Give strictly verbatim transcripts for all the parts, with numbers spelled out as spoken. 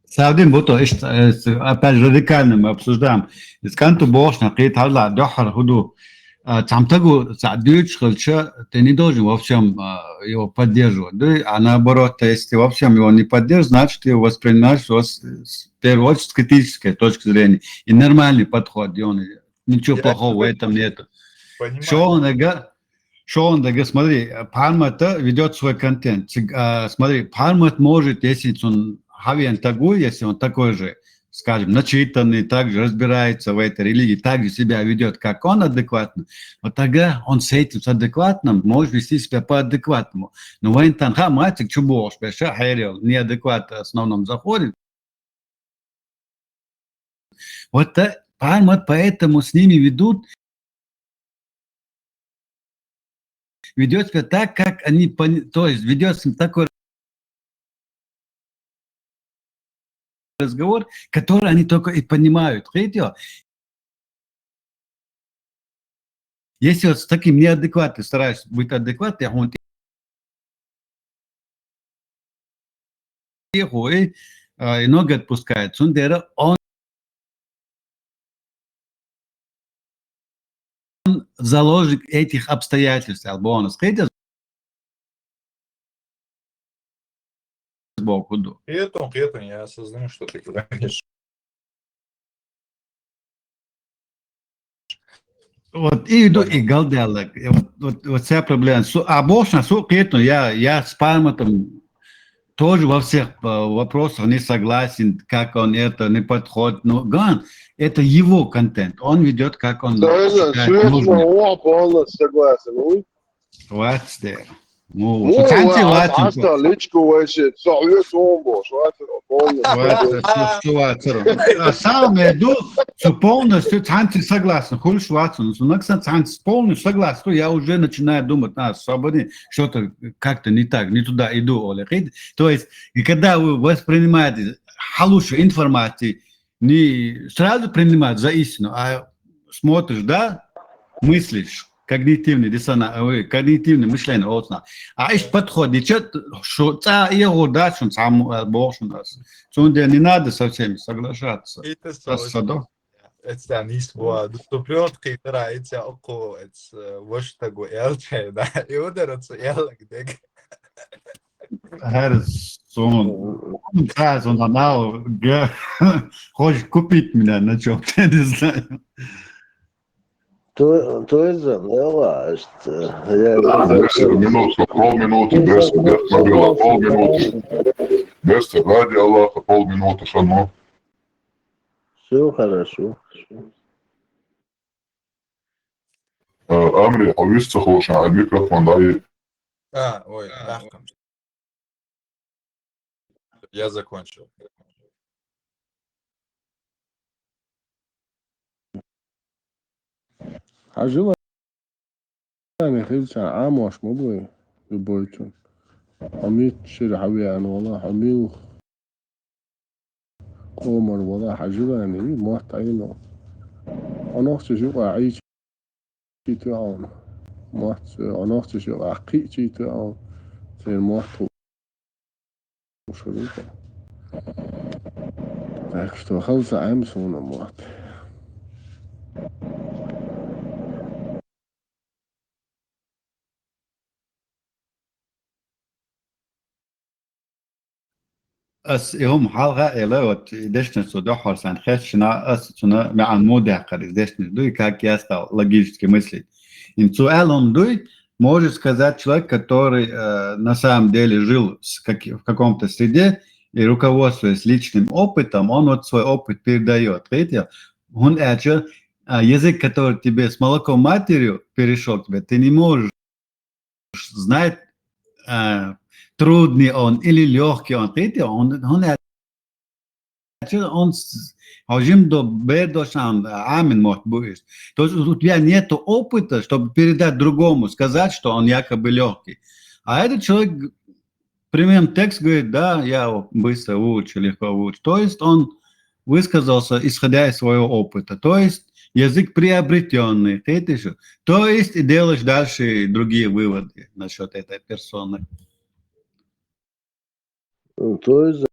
Савдин, буту, ишт, э, с-, опять же, радикально мы обсуждаем. Из канту бошна, кит хала, дохар худу. А, цхьан стага цхьа дуьйцуш хилча, ты не должен во всем, а, его поддерживать. Да? А наоборот, то есть ты во всем его не поддерживаешь, значит, ты его воспринимаешь с, с, в первую очередь с критической точки зрения. И нормальный подход, и он, ничего плохого в этом нету. Шондага, шондага, смотри, Пармата ведёт свой контент. Циг-, а, смотри, Пармат может, если он хавен такой, если он такой же, скажем, начитанный, также разбирается в этой религии, также себя ведёт, как он, адекватно, вот тогда он с этим, с адекватным, может вести себя по-адекватному. Но вайн танха мацик чубош, беша, хайрел, неадекват в основном заходит. Вот, э, Пармат поэтому с ними ведут, ведёт себя так, как они пони-, то есть ведёт с ним такой разговор, который они только и понимают. Видите? Если вот с таким неадекватным стараешься быть адекватным, он тихо и, а, и ноги отпускает. Цундера он заложник этих обстоятельств, албонус. Кхетас бокуду. Кхетун, кхетун, я осознаю, что ты говоришь. Вот, и иду, и галдяла. И вот, вот, вот вся проблема. Су-, а бошна, су, кхетун, я, я с Парматом тоже во всех, э, вопросах не согласен, как он это, не подходит. Но, ган, это его контент. Он ведёт, как он считает нужным. О, полностью согласен. Ой. What's there? Ну, ну, цанти вац, вац, личку вообще, совет он был, полностью. Вац, что, что вац, а самое ду, что полностью цанти согласен, хуль швацун, что наксан цанти полностью согласен, то я уже начинаю думать, а, свободнее, что-то как-то не так, не туда иду, оле. То есть, и когда вы воспринимаете халушу информации, не сразу принимать за истину, а смотришь, да, мыслишь, когнитивный диссона-, ой, когнитивное мышление, вот, на. А ишт подходит, чё, что, ца, я вот, да, что сам, э, бог у нас. Цунде не надо со всеми соглашаться. Это сосадо. Это не сбоа. Дуступлёнт китара, это око, это, э, вот что такое, элчай, да. И ударится, я лагдек. Her son, son, son, son, хочешь купить меня на чём-то, я не знаю. То, то есть, да, ладно, что я... Десять минут, пол минуты, без, без пробела, пол минуты. Без, ради Аллаха, пол минуты, шано. Всё хорошо. Э, Амри, а вы что хочешь, а микрофон, да, и... А, ой, да. Я закончил. Хьажал ани хилча Ӏамош ма буй, любой чун. Хьо миччира хьавеана вала, хьо мил къомар вала хьажал ани, мотт Ӏийна. Хьо нохча юкъа Ӏийча чийта веана. Мотт, хьо нохча юкъа кхиъча чийта веана. Церан мотт ху-, хушарука. Так что халса Ӏема суна мотт. Ас и хӀума хьалха а элла, вот, и дешнаш цо дуьххьара сайна хезча, ас цунна маьӀна муха даьккхар, из дешнаш дуй, как я стал логически мыслить. Им цо аьлла хӀума дуй, может сказать человек, который, э, на самом деле жил с как-, в каком-то среде и, руководствуясь личным опытом, он вот свой опыт передаёт. Видите? Он, э, чё, а, язык, который тебе с молоком матерью перешёл тебе, ты не можешь знать, э, трудный он или лёгкий он, видите, он, он, э, он с-, хьо жимма бер дош Ӏамин мотт бу иза. То есть у тебя нету опыта, чтобы передать другому, сказать, что он якобы лёгкий. А этот человек, примерно, текст говорит: «Да, я быстро выучу, легко выучу». То есть он высказался, исходя из своего опыта. То есть язык приобретённый, кхеташ? То есть и делаешь дальше другие выводы насчёт этой персоны. Ну, то есть,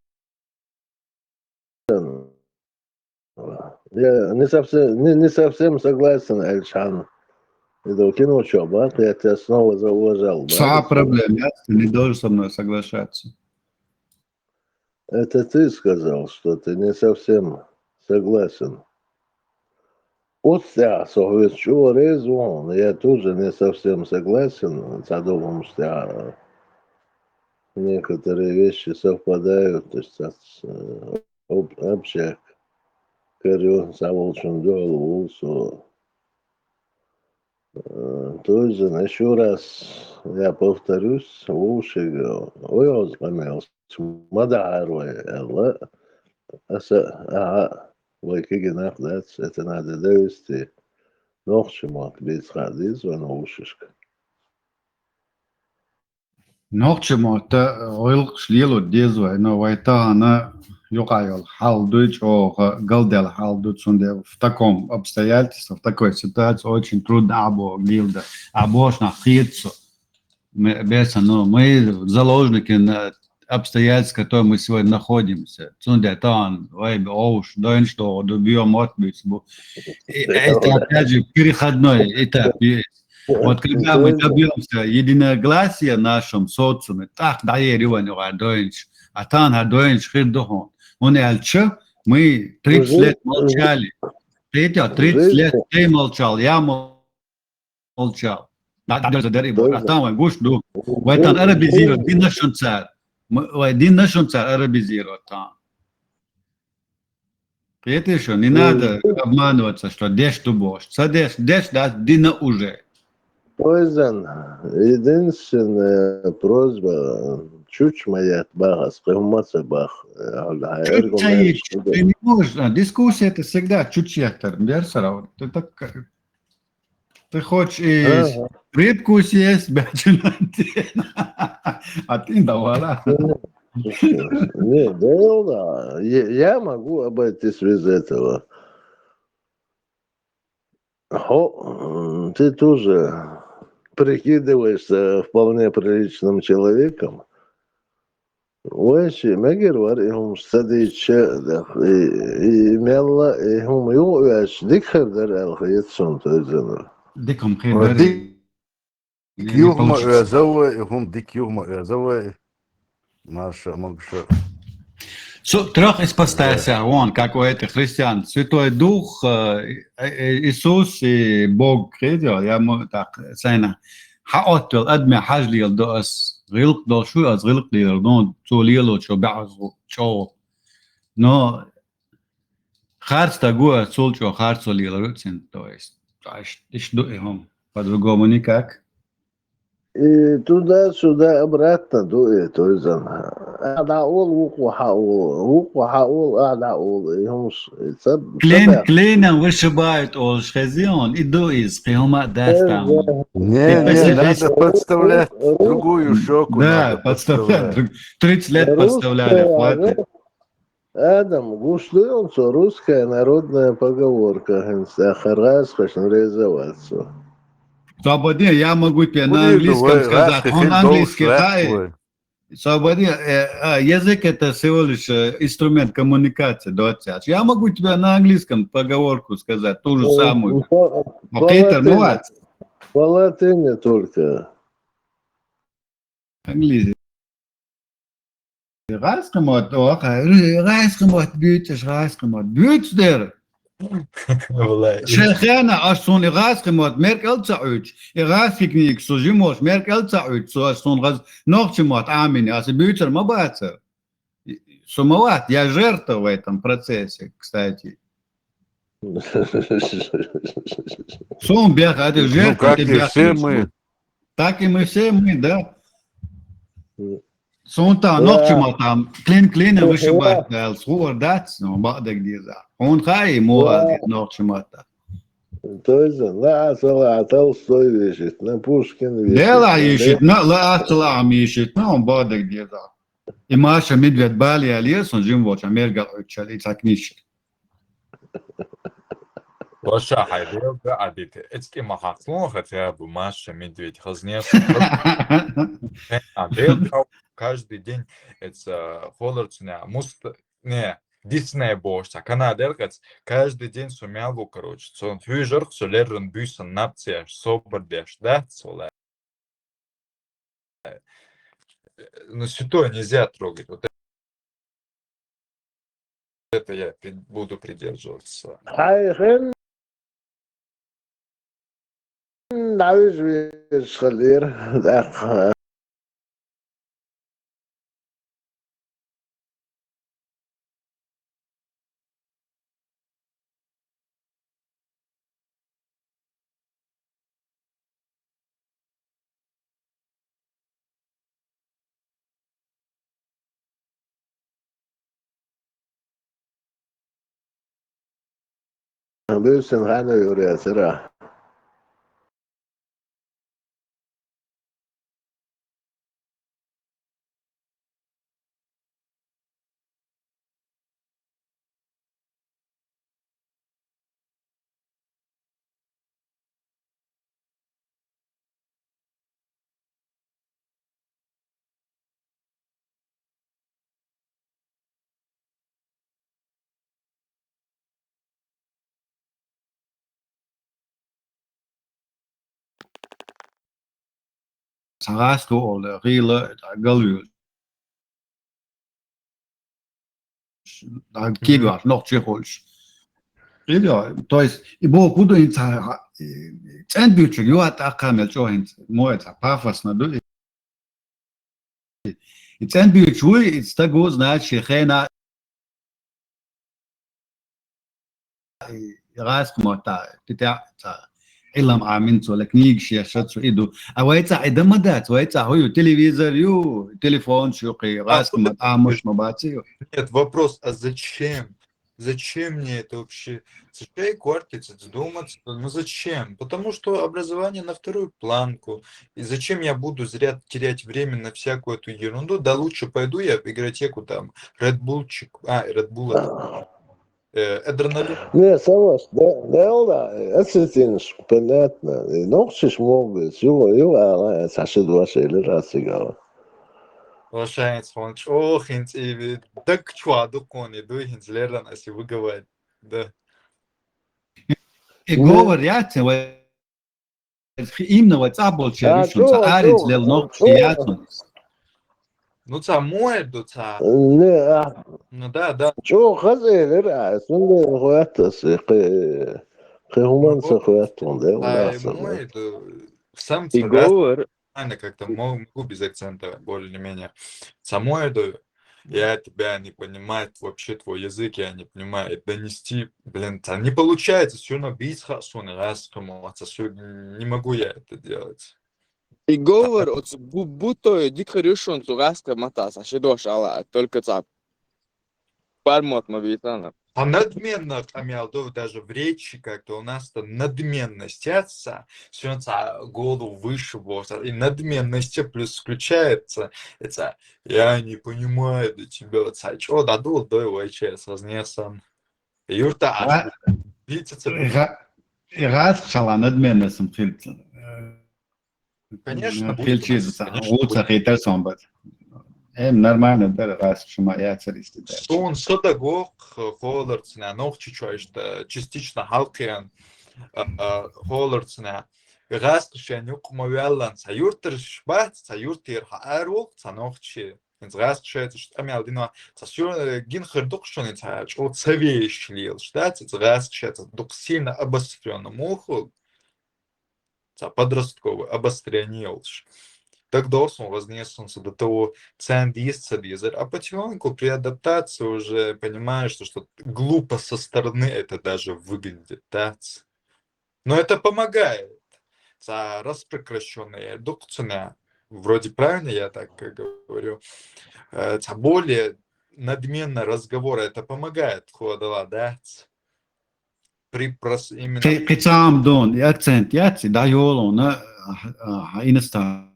я не совсем, не, не совсем согласен, Эльшан. Это кино чё, ба? Я тебя снова зауважал, да? Вся проблема, ты не должен со мной соглашаться. Это ты сказал, что ты не совсем согласен. Вот я, согласен, я тоже не совсем согласен, задумался, некоторые вещи совпадают, то есть, э, об-, общак, корю, заволчун дёл, улсу. Э, то есть, ещё раз я повторюсь, уши, ой, он вспомнил, мадаарвай, Элла, аса, ага, вай киги нах дац, это надо довести. Нохчи мотт бицхадиз вай наушничка. Нохчи мотта гӀулакхаш лело деза вай, но вай тахана юкъа йола хьал дуй, чӀоагӀа галдаьла хьал ду, цундела в таком обстоятельстве, в такой ситуации очень трудно Ӏабоха леладар. Ӏабош нах кхета цо. Ме-, беса, ну, мы заложники на обстоятельств, в которых мы сегодня находимся. Цундела тахана вай бе овш, дойнаш догӀу ду, био мотт буьйцу бу. И это, опять же, переходной этап есть. Вот когда мы добьемся единогласия в нашем социуме, тӀаккха дӀаери вайна юкъара дойнаш. А тахана хӀара дойнаш хир ду хьуна. ХӀунда аьлча мы тридцать лет молчали. Третья, тридцать лет ты молчал, я молчал. Да, да, да, да, да, а тахана вай гуш ду. Вай тахана арабизировать дина шуна цар. М-, вай дина шуна цар арабизировать тахана. Кхетий шо, не надо обманываться, что деш ду бохуш. Ца деш, деш дац дина уже. Пойзан, единственная просьба, чучмаят бахас, кхы хӀума ца бах. Чучаит, ты не можешь, а, дискуссия это всегда чучьяхтар, берсара. Ты так, ты хочешь и рыбку съесть, бачинанти. А ты давала. Не, да, я могу обойтись без этого. Хо, ты тоже прикидываешься вполне приличным человеком. Вайши мегар вар и хӀумаш ца дийча, и, и мелла, и хӀума юкъа веш, дика хир дара аьлла хета суна, Тойзанов. Дика хӀума хир дара. Дика юха ма оьза вай, и хӀума дика юха ма оьза вай. Марша, могуша. Со трёх ипостасях, вон, как у этих христиан. Святой Дух, э, э, Иисус и Бог, кхетий, я мо-, так, сайна. Хьаоттавелла адаме хьажа леладу ас, гӀиллакх долуш ву ас, гӀиллакх лелар ду, цо лелочо баьхьаза чӀогӀа. Но харц стаг ву ас, цул чӀогӀа харцо лелар ву цуьнан, то есть, иштта ду и хӀума, по-другому никак. И туда-сюда обратно ду и, то есть, а, дӀаола, вукхо хьаола, вукхо хьаола, а, дӀаола, и хӀумаш, и ца, Клин клином вышибают, олуш хезий хьуна, и ду иза, кхин хӀума а дац там. Не, не, надо подставлять другую щеку. Да, подставлять. Тридцать лет подставляли, хватит. Адам, гуш ду хьуна цо, русская народная поговорка, хӀинца тӀаккха гӀазкхашна реза вац со. Свободен, я могу тебе на английском сказать. Он английский, да, и Свободен, э, а, язык это всего лишь, э, инструмент коммуникации, доцяш. Я могу тебе на английском поговорку сказать, ту же самую. Окей, ну ладно. По латыни только. Английский. ГӀазкхи мотт, оха, гӀазкхи мотт буьйцуш, гӀазкхи мотт буьйцу дера. Шен хенахь аш суна и гӀазкхи мотт меркӀал ца Ӏуьйцу, и гӀазкхи книга со жимош меркӀал ца Ӏуьйцу, со аш суна гӀаз нохчи мотт Ӏамийна, аса буьйцур ма бацара. Со ма вац, я жертва в этом процессе, кстати. Суна беха, а ты жертва, как и все мы. Так и мы все мы, да. Суна тахана нохчи мотт там клин клином вышибать аьлла, хуур дац, но бакъдерг деза. Хьуна хаьий, муха аьлла нохчи мотт? То есть, лаахь ца лаахь, Толстой вешит, на Пушкин вешит. Делахь йишит, на, лаахь ца лаахь йишит, на, хьуна бакъдерг деза. И Маша Медведь бала яле, сон жим волчу меркӀал Ӏуьйцуш, и цхьа книжка. Ваша хьай, Делга Ӏадита. Эцкий ма хьахлун, хотя бы Маша Медведь хазнес. А, Делга, каждый день, это, холорцуня, муст-, не, Дисней бошца, Канада эркъец, каждый день со мялу, короче, сон хьуьжарх, со лерран буьйсан напцияш, собар деш, да, со ле. Ну, святое нельзя трогать. Вот это я при-, буду придерживаться. Хьайхын навиж виш халир. Буьйсан хьана юресира. Цхьа гӀазкхо ола гӀийла галвийл. Кибар нохчий хуьлуш. Кибар, то есть, и боху ду хӀинца, э, цӀен буьйцург юха тӀаккха мел чӀо хӀинца, мо цхьа пафосна ду. И цӀен буьйцуш вуй, и стаг ву, значит, шен хена гӀазкхаматта, ти тя-, ца, Ӏилма Ӏамин цо, ла книгаш еш цо и ду. А вай цӀа и дан ма дац, вай цӀа хӀу ю, телевизор ю, телефонаш ю, кхы гӀазкхамат Ӏамош ма бац ю. Нет, вопрос, а зачем? Зачем мне это вообще? Зачем квартица задуматься? Ну зачем? Потому что образование на вторую планку. И зачем я буду зря терять время на всякую эту ерунду? Да лучше пойду я в игротеку там Red Bullчик, а, Red Bull это, э, адреналин. Не, Саваш, да, да, да, это понятно. И нохчий мог бы, ю, ю, а, а, Саша два шейлер, а, сигала. Ваша хьайна хьуна чӀогӀа хӀинца и даг чу а дукхуна и дуй, хӀинца лерран аса выговаривать. Да. И говор яц, вай, именно вай цӀа болчаьрца, цӀа аринца лел нохчий яц. Ну, цхьа муэр ду, цхьа. Не, а. Ну, да, да. ЧӀогӀа хаза элира, а, сунда хуьттас, кхы, кхы хӀуманца хуьттун, да, ай, муэр ду, сам и цхьа говор, Нормально как-то мо-, могу без акцента, более-менее. Самое, да, я тебя не понимаю, вообще твой язык я не понимаю. И донести, блин, та не получается, всё равно бийц хасуны, раз кому, а всё, не могу я это делать. И говор, вот бу-, будто дикаришон цу раска матаса, шедош ала, только цап. Пармот ма битана. А надменно, там, я думаю, даже в речи как-то у нас-то надменность, это, всё равно ца голову выше босса, и надменность плюс включается. Это, я не понимаю до тебя, вот, ца, чё, да, дул, да, вообще, сознесан. Юрта, а, видите, ца, и га-, и газ шала надменность хилца. Конечно, будет у нас, конечно, будет. Лучше хитар сон бац. Эм, нормально, да, раз шума яцар исти да. Сон содагох, холорцна, нохчи чуашта, частично халкъян, а, а, холорцна. Газ шен юкъ ма вяллан, ца юртар шбац, ца юртир ха арул, ца нохчи. Инц газ шен ца штамял дино, ца сюр, э, гин хыр дукъ шон, ца чо ца вещ лил, шта, ца газ шен ца дукъ сильно обострённо мухул. Ца подростковый обострение йолуш. Так досун вознесся до того, цен дис, ца дизер. А потихоньку при адаптации уже понимаешь, что, что глупо со стороны это даже выглядит, да? Но это помогает. Ца распрокращённые дукцуна, вроде правильно я так говорю, э, ца более надменно разговор, это помогает, ходала, да? При прос-, именно кхи-, кхи цхьа ам дон, и акцент яц, и дӀайолу хьуна, а, а, хьан инста,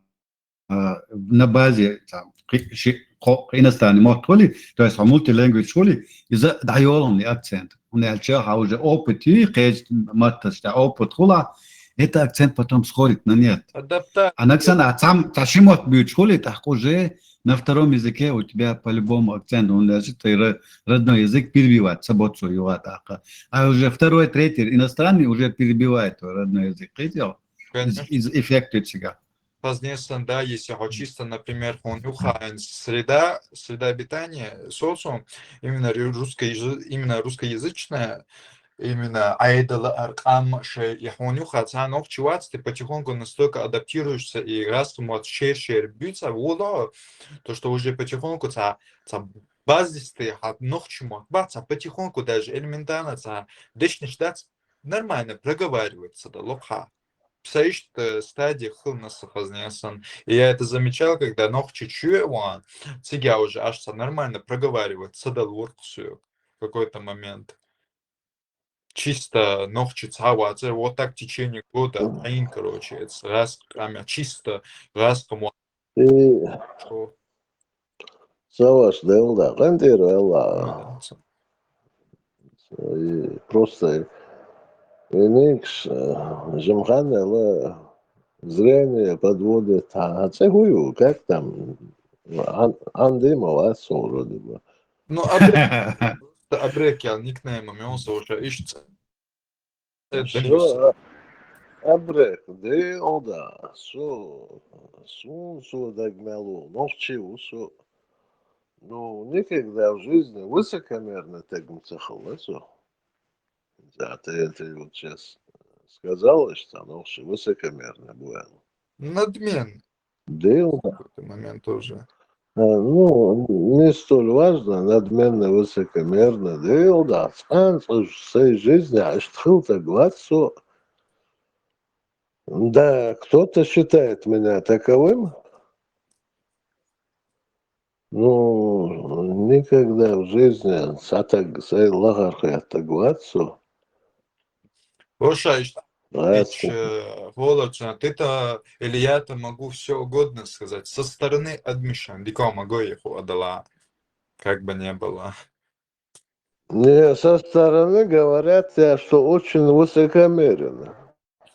а, на базе, там, кхи-, ши-, кхо-, иностранный мотт хуьлий, то есть хьо multilanguage хуьлий, иза дӀайолалуш я акцент. ХӀунда аьлча хьа уже опыт йий, кхечу матташ тӀехь опыт хуьлахь, это акцент потом сходит на нет. Адаптация. А нагахь санна, а цхьа, цхьа ши мотт буьйцуш хуьлий, тӀаккха уже на втором языке у тебя по-любому акцент, хӀунда аьлча тхайн ро-, родной язык перебивать ца бо цо юха тӀаккха. А уже второй, третий иностранный уже перебивает твой родной язык. Кхетий хьо? Из, Конечно. Из эффект ю цигахь. Позднее, да, если хьо чисто, например, хьуна юха среда, среда обитания, социум, именно ру-, русскоязы-, именно русскоязычная, именно Ӏедал аркъам шей, я хьуна юха цхьа нохчи вац, ты потихоньку настолько адаптируешься и гӀазкхи мотт шер-шер буьйцу, а вуно, то, что уже потихоньку цхьа, цхьа базисный хьа нохчи мотт бац, а потихоньку даже элементарно цхьа дешнаш дац, нормально проговаривать ца далу хьа. Сан иштта стадия хилла сан хазна сан. И я это замечал, когда нохчи чуьйра ван, цига уже аш ца нормально проговаривать ца далура кху соьга в какой-то момент. Чисто нохчи ца вацара, вот так в течение года, айн, короче, это гӀазкхи къамел, чисто гӀазкхи мотт. И Шо? Ца ваша Делла, къинтӀера ваьлла. И просто и никаш, э, жимханна ла зрение подводит, а, а цӀе хӀу ю, как там? Ан-, Андима вац вроде бы. Ну, абрек, просто абрек я никнеймом, он слушай, ишт. Со абрек, Делла, со, со, со даг мел ву, нохчи ву со. Ну, никогда в жизни высокомерно так ца хилла со. Да, ты это вот сейчас сказала, что нохчи высокомерно бывало. Надмен. Делла. В какой-то момент тоже. А, ну, не столь важно, надменно, высокомерно, Делла, да, цкъа а цкъа в своей жизни аш тхил так вац со. Да, кто-то считает меня таковым. Ну, никогда в жизни цхьа таг сай лахара хетта вац со. Воша, иш-, Вац. Иш, э, Володя, ты-то, или я-то могу всё угодно сказать. Со стороны адмишан, дика могу их удала, как бы не было. Не, со стороны говорят, я, что очень высокомерен.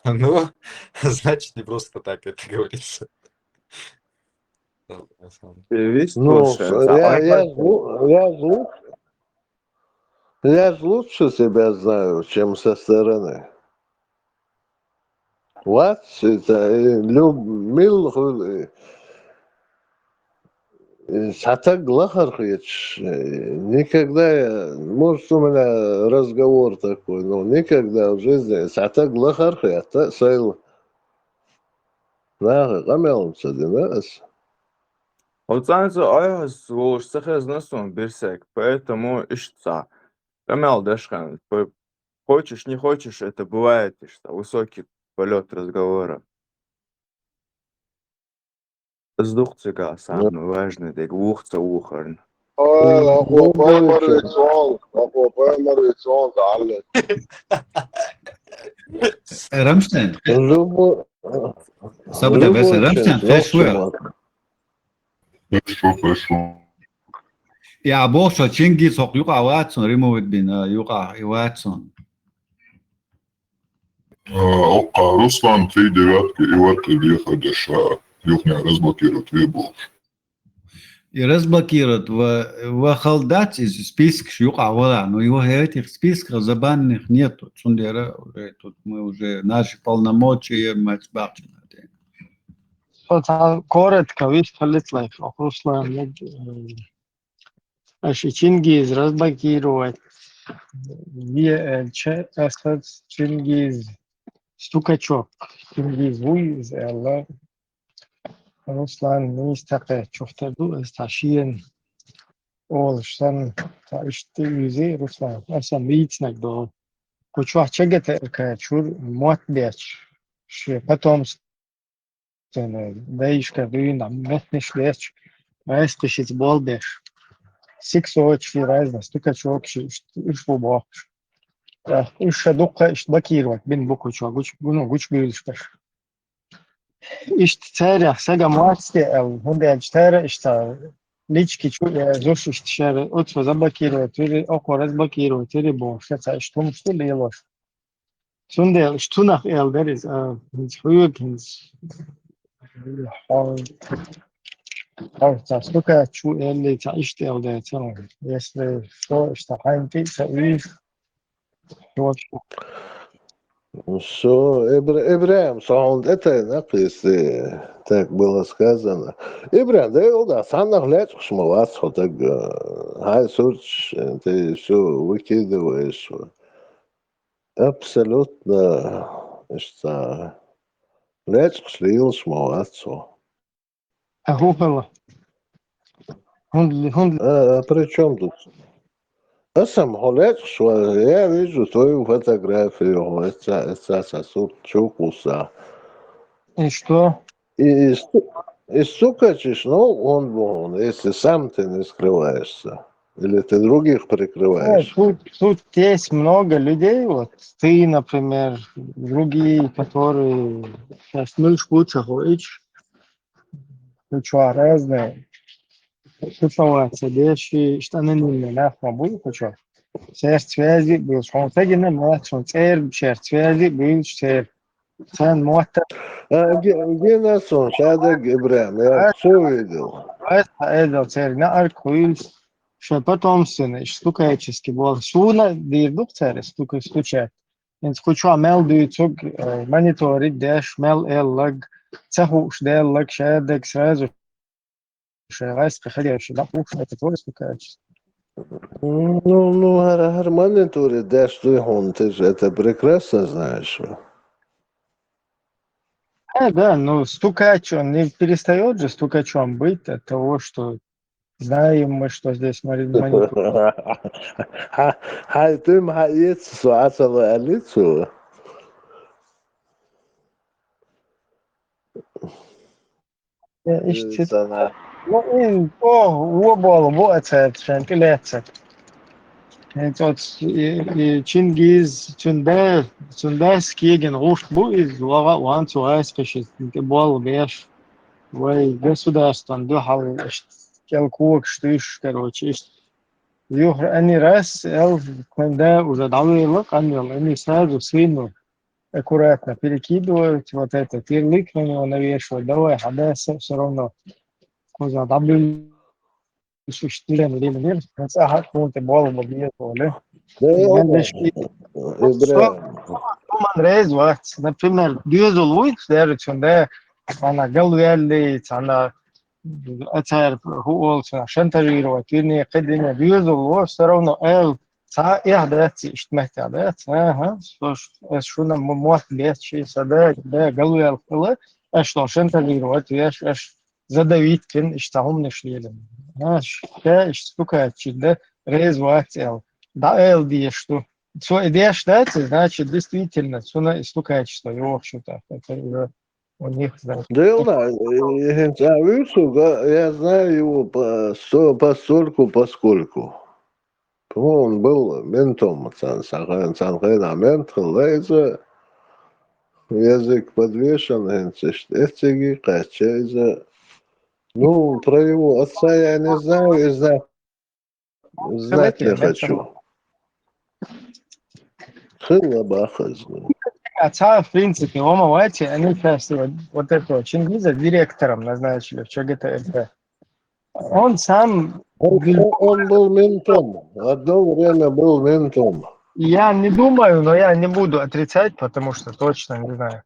Ну, значит, не просто так это говорится. Ты видишь, Ну, получается, я, а я, так ж лу-, я ж лу-, я ж лучше себя знаю, чем со стороны. Вац, это, э, люб-, мил хуьлу, э, э, цхьа таг лахара хеташ, э, никогда я, может, у меня разговор такой, но никогда в жизни цхьа таг лахара хетта сайла наха къамел ца дина ас. Оцанца айхьа волуш ца хезна суна бирсек, поэтому иштта къамел деш хьан. По-, хочешь, не хочешь, это бывает, иштта высокий полёт разговора. Из ду-кх цигахь самый важный дерг, вуха ца вухарна. Ой, Ахо Паймар вицвал, Ахо Паймар вицвал, Далла. Рамштайн. Любо-, Сабда бес Любой Рамштайн, человек, фейшвер. Хорошо, хорошо. Я боху, Чингиз хӀокху юкъахь вац цунна, ремоут бина юкъахь и вац цунна. А, оккха Руслан, три девятки и вот леха дыша. Юхня разблокировать вебу. И разблокировать ва, ва хала дац иза спискаш юкъахь вала, но его в этих списках забанных нету. Цундела уже тут мы уже наши полномочия, мы бахчана. Со цхьа коротко вистхилиц лайх, ох, Руслан, э, аша Чингиз разблокировать. Е, э, че, э, Чингиз стукачок. Чингиз вуй, иза аьлла. Руслан, нийса ца кхетчух тера ду, иза цхьа шена олуш санна, цхьа иштта уьзи, Руслан, аса мийцинарг долу. Кху чохь чагатарка чур мотт бечу, шен потомство Цуьнан дайшка дуьйна меттанаш детташ, гӀайскхишица болх беш. Сиксочки разна, стукачокши, уьш бу бохуш. Уьш ша дуккха иштта блокировать бина бу кху чохь гуч-, ну, гучубуьйлуш берш. Иштта царех сага мацке аьлла, хӀунда аьлча цара иштта лички чу, э, зуш иштта шера, оцо заблокировать вири, окхо разблокировать вири бохуш, ца иштта хӀумаш ду лелош. Цундела иштта цунах эл дара иза, а, хӀинца хьоьга, хӀинца хьо-, хьо ца стукач ву элли, ца иштта эл дара ца. Если что, иштта хьайна тӀе а ца уьйш, Всё, Ибра-, Ибрахим, со хьуна тӀетайна, если так было сказано. Ибрахим, дай йолда, цхьаннах лечкъаш ма вац хьо таг, э, хьай сурташ, э, ты всё выкидываешь. Абсолютно, иштта, лечкъаш лелаш ма вац хьо. А хӀун хилла? ХӀунда, хӀунда? А, а при чём тут? Аса-м хьо лечкъаш вара, я вижу твою фотографию, хьо эцца, эцца са сурт чу кхувса. И что? И, и сту-, и стукачаш, ну, он бу хьуна, если сам ты не скрываешься. Или ты других прикрываешь? Э, тут, тут есть много людей, вот ты, например, другие, которые щас муьлш бу ца хууш, кху чохь разные ситуацеш деш, иштта анонимный нах ма буй кху чохь. Церан связи а буьйлуш, хьуна ца гина, ма вац хьуна церан, шеран связи а буьйлуш, церан, царна мотт а. А, ги-, гина суна, ша дагга Ибрахим, я, а, цо видел. Ас хьан эдал церан наӀарг хуьйлуш, шайн потомственный, иштта стукачески болу. Суна дийр ду-кх цара стука-, стучать. ХӀинца кху чохь мел дуьйцург, э, мониторить деш, мел эллаг, ца хууш деллаг, шаьрдаг сразу шайн гӀайскхи хилла шу дӀахуш, это тоже стукачество. Ну, ну, хӀара, хӀара мониторить деш дуй хьуна, ты же это прекрасно знаешь. Э, да, ну, стукач, он не перестаёт же стукачом быть от того, что знаем мы, что здесь мори-, монитор. Хьа-, хьайн туьма хьаэца со Ӏа ца ло аьллий цо? Э, иштта. Э, сана. Ну, и, о, вон болу, бу а цаьрца шайн тӀелаьцна. ХӀинца оцу, и, и Чингиз, цуьнан да, цуьнан дас кегина гӀурт бу иза, ваха а ван цу гӀайскхи шийтта тӀе болла беш. Вай государстван дуьхьал иштта кӀел когаш туьйсуш, короче, иштта. Юха ани раз, эл, кхуьнан да уже дӀавелла, къанвелла, ани сразу сыну аккуратно перекидывают, вот это, терлик на него навешивают, давай, хьан дас а всё равно кхуза дӀабуьллуш, иштта дилан лелийнера, хӀинца ахьа хӀунда тӀе болла ма беза олий. Да, Мел деши, э, Ибрахим. Со, со, со ман реза вац. Например, доьзал вуй, даже цуьнан да, цхьана галваьллий, цхьана а цара хӀу олу, цхьана шантажировать, вирни кхидӀа доьзал ву, всё равно эл, цхьа а эхь дац, иштта меттехь дац. Аха, со ш-, ас шуна м-, мотт бетташ, сан да, да, галваьлла хилла, аш шуна шантажировать веш, аш задавить вина, иштта хӀуманаш лелийна. А, ш-, ша иштта стукача да, реза вац эл. ДӀаала дезаш ду. Цо и деш дац, значит, действительно, цунна и стукачество йохуш ю тӀаккха. Это уже у них, значит. Дело, э, хӀинца а вуьйцург, я знаю его по-, сто-, постольку, поскольку. По-моему, он был ментом, цхьана, цхьана хенахь мент хилла иза, язык подвешен, хӀинца иштта эцциге кхаьчча иза. Ну, про его отца я не знаю, и знать, знать не хочу. Хилла баха иза. А цхьа, в принципе, Ома Вати, они сейчас вот, вот этого Чингиза директором назначили в ЧГТРК. Он сам... Он, он, он был ментом. Одно время был ментом. Я не думаю, но я не буду отрицать, потому что точно не знаю.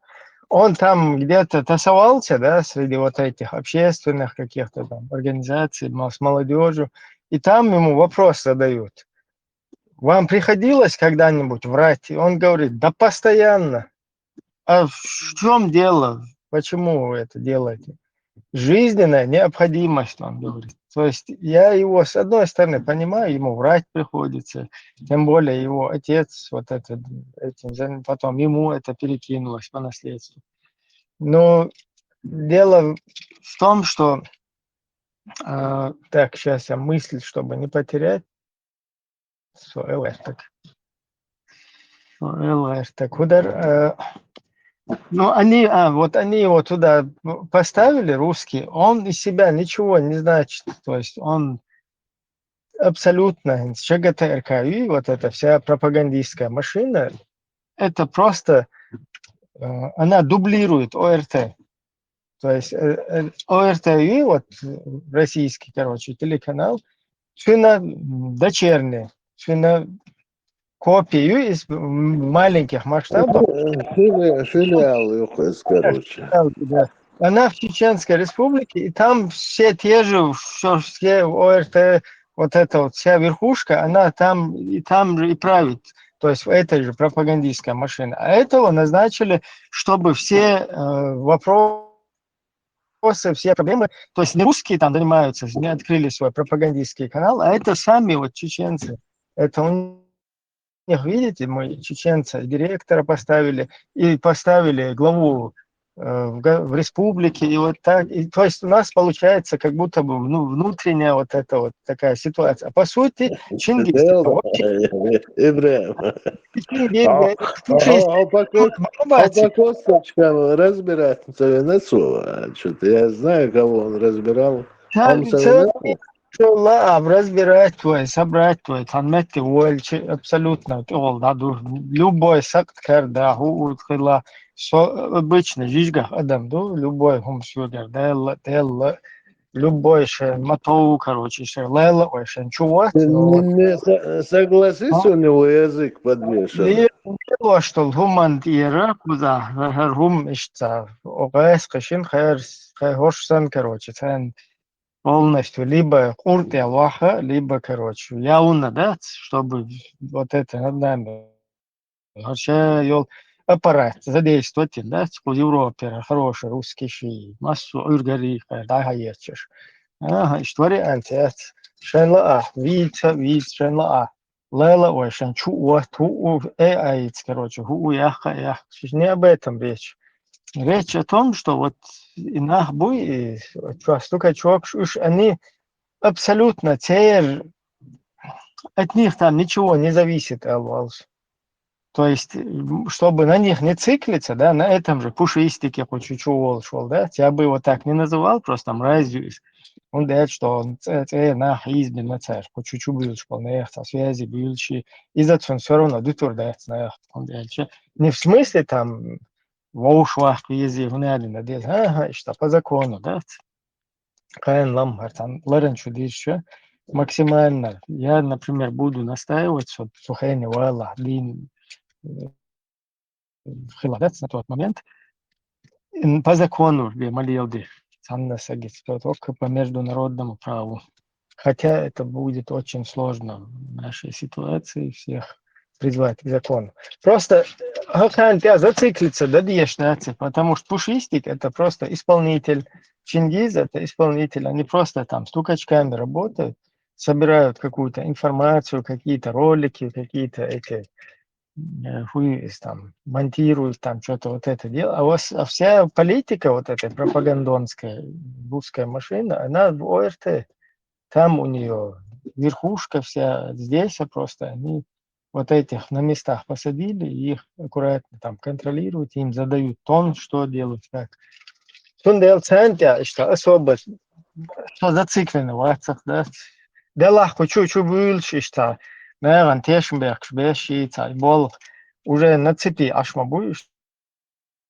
Он там где-то тасовался, да, среди вот этих общественных каких-то там организаций, мо-, с молодёжью, и там ему вопрос задают: «Вам приходилось когда-нибудь врать?» И он говорит: «Да постоянно». «А в чём дело? Почему вы это делаете?» «Жизненная необходимость», он говорит. То есть я его, с одной стороны, понимаю, ему врать приходится, тем более его отец вот это, этим зан-, потом ему это перекинулось по наследству. Но дело в том, что, а, так, сейчас я мысль, чтобы не потерять. Суал эртаг. Суал эртаг. ХӀун дара, э, Ну, они, а, вот они его туда поставили, русские, он из себя ничего не значит. То есть он абсолютно, ЧГТРК и вот эта вся пропагандистская машина, это просто, э, она дублирует ОРТ. То есть э, э, ОРТ и вот э, российский, короче, телеканал, цуьнан дочерний, цуьнан копию из м, маленьких масштабов. Филиал, филиал юхес, короче. Да. Она в Чеченской Республике, и там все те же, все, все ОРТ, вот эта вот вся верхушка, она там и там же и правит. То есть в этой же пропагандистской машине. А этого назначили, чтобы все э, вопросы, все проблемы, то есть не русские там занимаются, не открыли свой пропагандистский канал, а это сами вот чеченцы. Это у них, видите, мы чеченца, директора поставили, и поставили главу э, в, га- в республике, и вот так. И, то есть у нас получается как будто бы ну, внутренняя вот эта вот такая ситуация. А по сути, Чингиз это вообще Ибрагим. Чингиз, А, говорит, слушай, а, а по кос- а бабацы, по косточкам разбирать, что ли, на слово. Что-то я знаю, кого он разбирал. ца- Он ца- советовал. Ла, а разбирать твой, собрать твой, там метти уолчи абсолютно, ол да, ду, любой сакт кар да, ху, ху, хила, со, обычно, жижгах адам, ду, любой хум сюгар, делла, делла, любой шен, матоу, короче, шен, лела, ой, шен, чувак, Не, не со- согласись, у него язык подвешен. Ле, ле, что хуман тира, куза, хар хум ишца, огайс, кашин, хар, хар, хоршсан, короче, цен, полностью либо курт я лоха, либо, короче, явно, да, чтобы вот это над нами. Вообще, йол, аппарат задействовать, да, по Европе, хороший русский ши, массу уйгури, да, хаечеш. Ага, история антец. Шен ла а, вица, виц, шен ла а. Лела, ой, шен чу, о, ту, у, э, аиц, короче, ху, у, яха, ях. Не об этом речь. Речь о том, что вот и нах буй, и чё, стукачок, уж они абсолютно цер, от них там ничего не зависит, Алвалс. То есть, м, чтобы на них не циклиться, да, на этом же пушистике, хоть чуть-чуть волшвал, да, я бы его так не называл, просто там разью из. Он говорит, что он ц- ц- на хизбе на царь, хоть чуть-чуть был, что на их связи бывший, и за он все равно дутур, да, на их. Он говорит, не в смысле там волшвах, ага, что по закону, да, каен лам, хартан, ларен чудиш, максимально. Я, например, буду настаивать, что сухайни вала, лин, э, хиладец на тот момент. Ин- По закону, где молилды, санна сагит, только по международному праву. Хотя это будет очень сложно в нашей ситуации всех призвать к закону. Просто, э, хакан тебя зациклиться, да, диешнаться, потому что пушистик — это просто исполнитель, Чингиз — это исполнитель, они просто там стукачками работают, собирают какую-то информацию, какие-то ролики, какие-то эти, э, хуи там, монтируют там что-то вот это дело. А, у вас, а вся политика вот этой пропагандонская, русская машина, она в ОРТ. Там у нее верхушка вся, здесь, а просто они вот этих на местах посадили, и их аккуратно там контролируют, им задают тон, что делать, как. Тун дел центя, что особо, что зациклены в ватсах, да. Делах кучу чу бюльш, что, наверное, тешим бехш беши, цай бол, уже на цепи ашма будешь,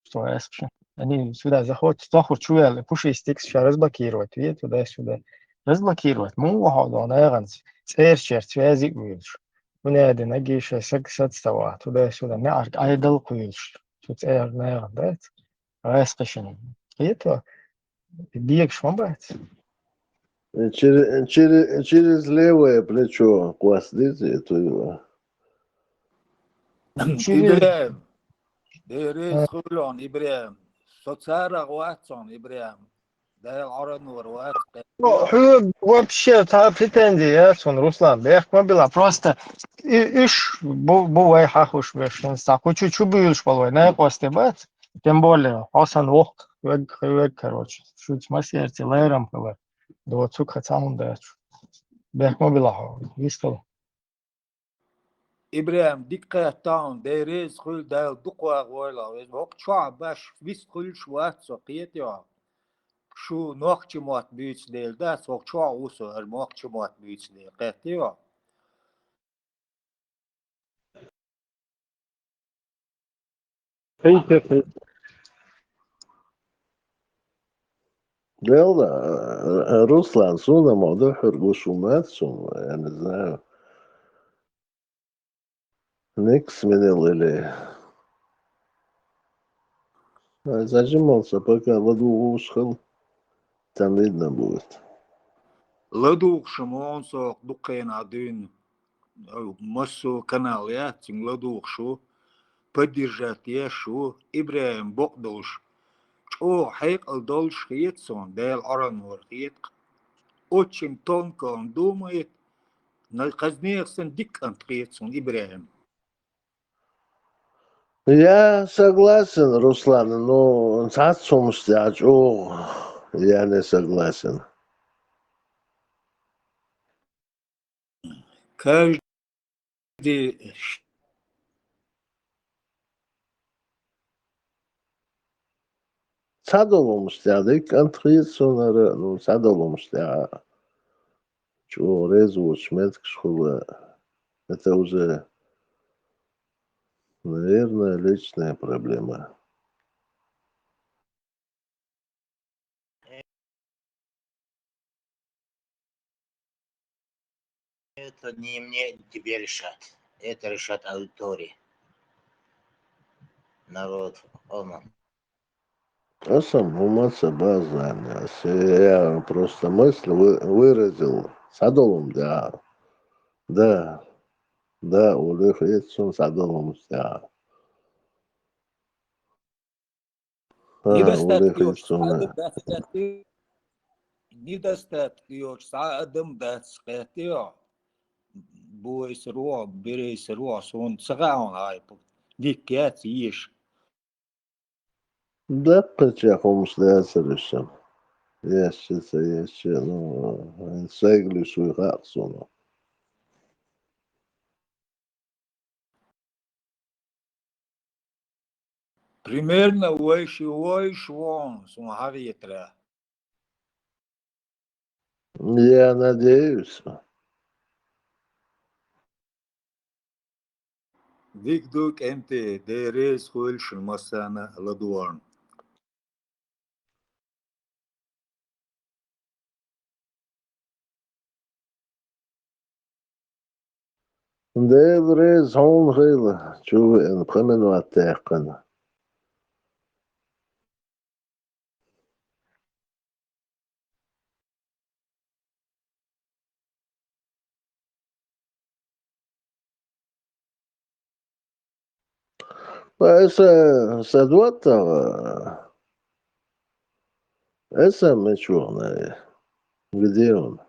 что эспши. Они сюда заходят, тохур чуяли, пушистик сейчас разблокировать, видите, туда-сюда. Разблокировать. Му, ага, да, наверное, церчер, связи бюльш. Унеди нагиша, сак садстава, туда-сюда, не арк, айдал куюш. Тут эр, наверное, да? Раскашин. Это бег шмабать. Через, через, через левое плечо квас дези, это его. Через- Ибрем. Дерис хулон, Ибрем. Соцара ватсон, Ибрем. Дел аранур ват. Ну, ху-, вообще, та претензия, я сон, Руслан, бехма была. Просто и, иш, бу, бу вай хахуш бешен, са, кучу чу бюльш полой, на косте бац. Тем более, осан вок, век, век, короче. Шуть ма сердце, лайрам хава. До цук хацамун дач. Бехма была, вистал. ИбрахӀим, дика кхетта хьуна, Дела реза хуьлда, Дала дукха вагӀа войла веза. ХӀокху чохь баш вист хуьлуш вац со, кхетий хьо? Шу нохчийн мотт буьйцу дела дац, хӀокху чохь ву со, хӀара нохчийн мотт буьйцу дела, кхетий хьо? Делла, Руслан, суна ма дуьхьал гуш ву мац суна, я не знаю. Ник сменил или? Ай, зажимался, пока ладугӀуш хила. Там видно будет. ЛадугӀуш ма ву со дукха хенахь дуьйна. Массо а канал яц, цуьнга ладугӀуш ву, поддержать еш ву, ИбрахӀим бакъдолуш, чӀогӀа хьекъал долуш хета суна, Дела Ӏоран вара хета. Очень тонко он думает, но хаза нехан санна дика кӀант хета суна ИбрахӀим. Я согласен, Руслан, но цхьацца хӀуманаш тӀехь чӀогӀа я не согласен. Каждый цхьадолу хӀуманаш тӀехь дика кӀант хета суна хӀара, ну, цхьадолу хӀуманаш тӀехь чӀогӀа реза воцуш меттигаш хуьлу, это уже, наверное, личная проблема. Это не мне, не тебе решать. Это решать аудитории. Народ, оно. Аса хӀумаца база, я просто мысль вы-, выразил. Садолум, да. Да. Да, улих ицун садолум, да. А, недостаток улих йош, ицун. Недостаток йош, схьа адам дац, кхетий хьо? Бойса рогӀ, берейса рогӀ, суна ца хаьа хьуна хьайпа. Дика яц, еш. Даккхачех хӀумаш дацара сан. Ешча, ца ешча, ну, сайга луьйш вуй хаьа суна. Примерно вайши вайш вон, суна хьагӀетара. Я надеюсь. Дика ду, кӀентий, Дела реза хуьлда шуна массарна а ладогӀарна. Дела реза хьуна хуьлда, чу веана пхи минот даьккхина. Аса, са доттагӀа, аса мича ву, где он?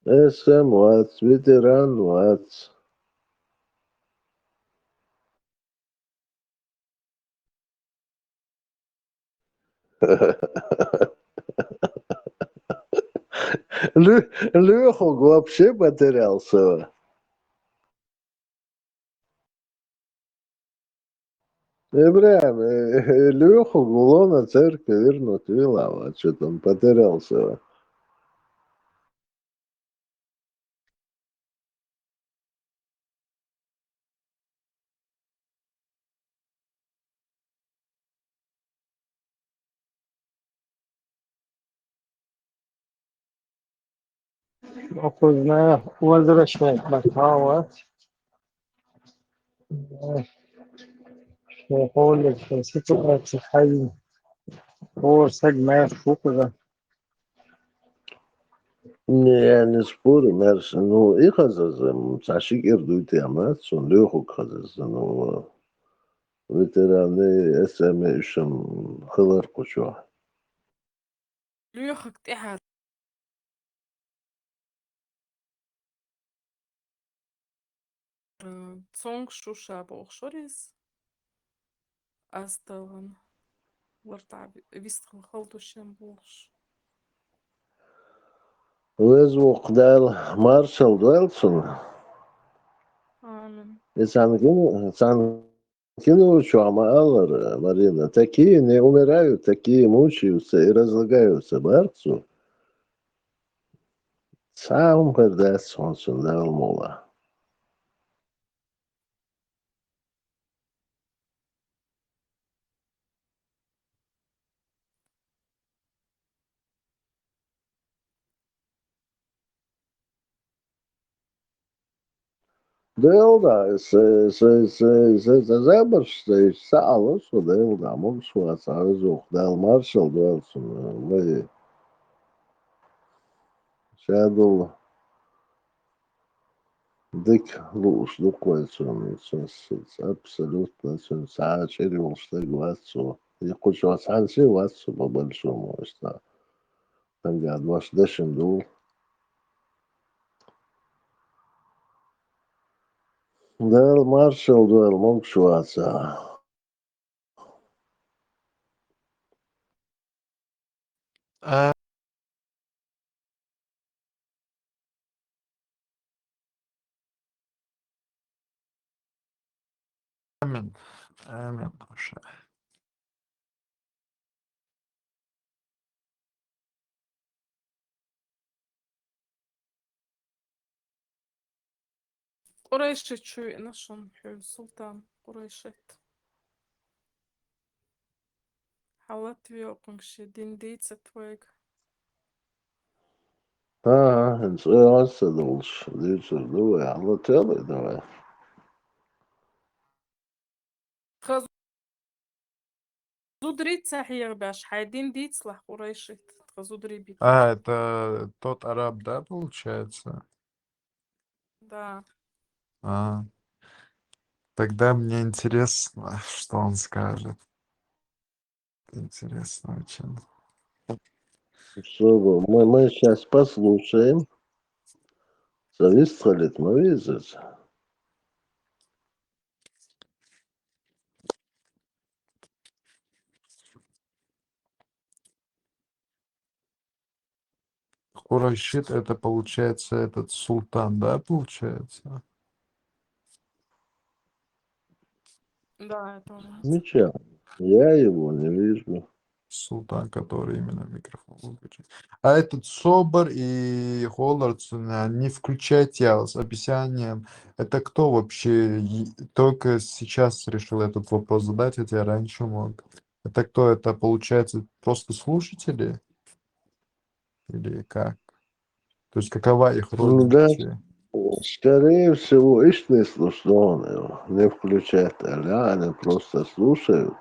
Эс эм вац, ветеран вац. Лё-, Лёхуг вообще потерялся. Ибрахим, э, э, Лёху гулона церкви вернуть вилла, а чё там потерялся? Окозна возвращать бахава. Шехолик ситуация хай. Ор саг мэр шукра. Не, я не спорю, мэр ш-, ну, и хазаза, м, ца шикер дуйти амац, сон Лёхуг хазаза, ну, ветераны, эс эм ишам хилар кучо. Лёхаг тӀаьхьара. Цунга шу ша бохуш вара иза. Ас талгӀан. Вартахь ви-, вистхила хала ду шен бохуш. Веза-воккха Дала маршалла дойла цунна. Амин. И цхьана кино, цхьана кино чохь ма аллара, Марина, такие не умирают, такие мучаются и разлагаются, боху цо. Цхьа а хӀума хир дац хьуна цунна, Дала мукъ лахь. Дела да, са, са, са, са, са забарш, са, са алаш, Дела да, могуш вац, а веза-воккха Дала маршалла дойла цунна, вай. Ша долу дика лууш ду-кх вай цунна, цунна с-, абсолютно цунна цхьа а чӀир йолуш стаг вац цо. И кху чохь цхьаьнций вац цо, по большому, иштта. Тангад ваша дешна ду. Дала маршалла дойла, могуш вац. А. Амин. Амин. Къурайшит чу веана шуна хьоьга, Султан, Къурайшит. Хьан Латвио кхунга шен дин дийцад вайга. ХӀан-хӀа, хӀинца оьгӀаз ца долуш, дийцар ду вай, хьан Латвио вай, давай. Тхан зударий ца хьегӀабеш, хьайн дин дийцалахь, Къурайшит, тхан зударий битта. А, это тот араб, да, получается? Да. А, тогда мне интересно, что он скажет. Интересно очень. Что вы, мы, мы щас послушаем. Завис халит, мы видите. Курайшит, это получается этот султан, да, получается? Да, это он. Ничего, я его не вижу. Султан, который именно микрофон выключил. А этот Собор и Холлард, не включайте я с описанием. Это кто вообще? И только сейчас решил этот вопрос задать, хотя раньше мог. Это кто? Это, получается, просто слушатели? Или как? То есть какова их роль? Ну да, вообще? Скорее всего, иштта слушатели не включают, а они просто слушают.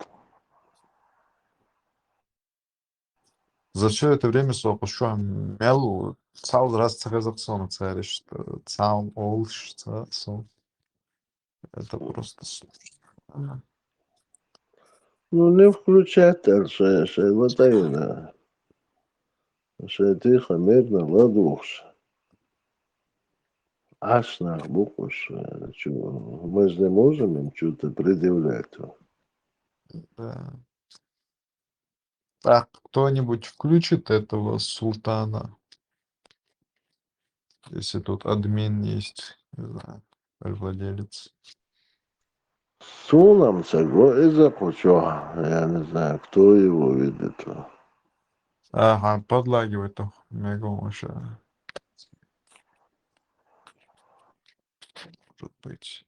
За всё это время со кху чохь мел ву, цхьа а раз ца хеза-кх суна цара иштта, цхьа а олуш ца со. Это просто сложно. Ну, не включать аьлла шайн, шайн ладайна. Шайн тихо, мирно ладугӀуш. Ӏаш нах бу-кх уьш, чу, мы же не можем им чё-то предъявлять. Да. Так, кто-нибудь включит этого султана? Если тут админ есть, не знаю, владелец. Суна-м ца го иза кху чохь, я не знаю, кто его видит. Ага, подлагивает он, мегон уже. Может быть.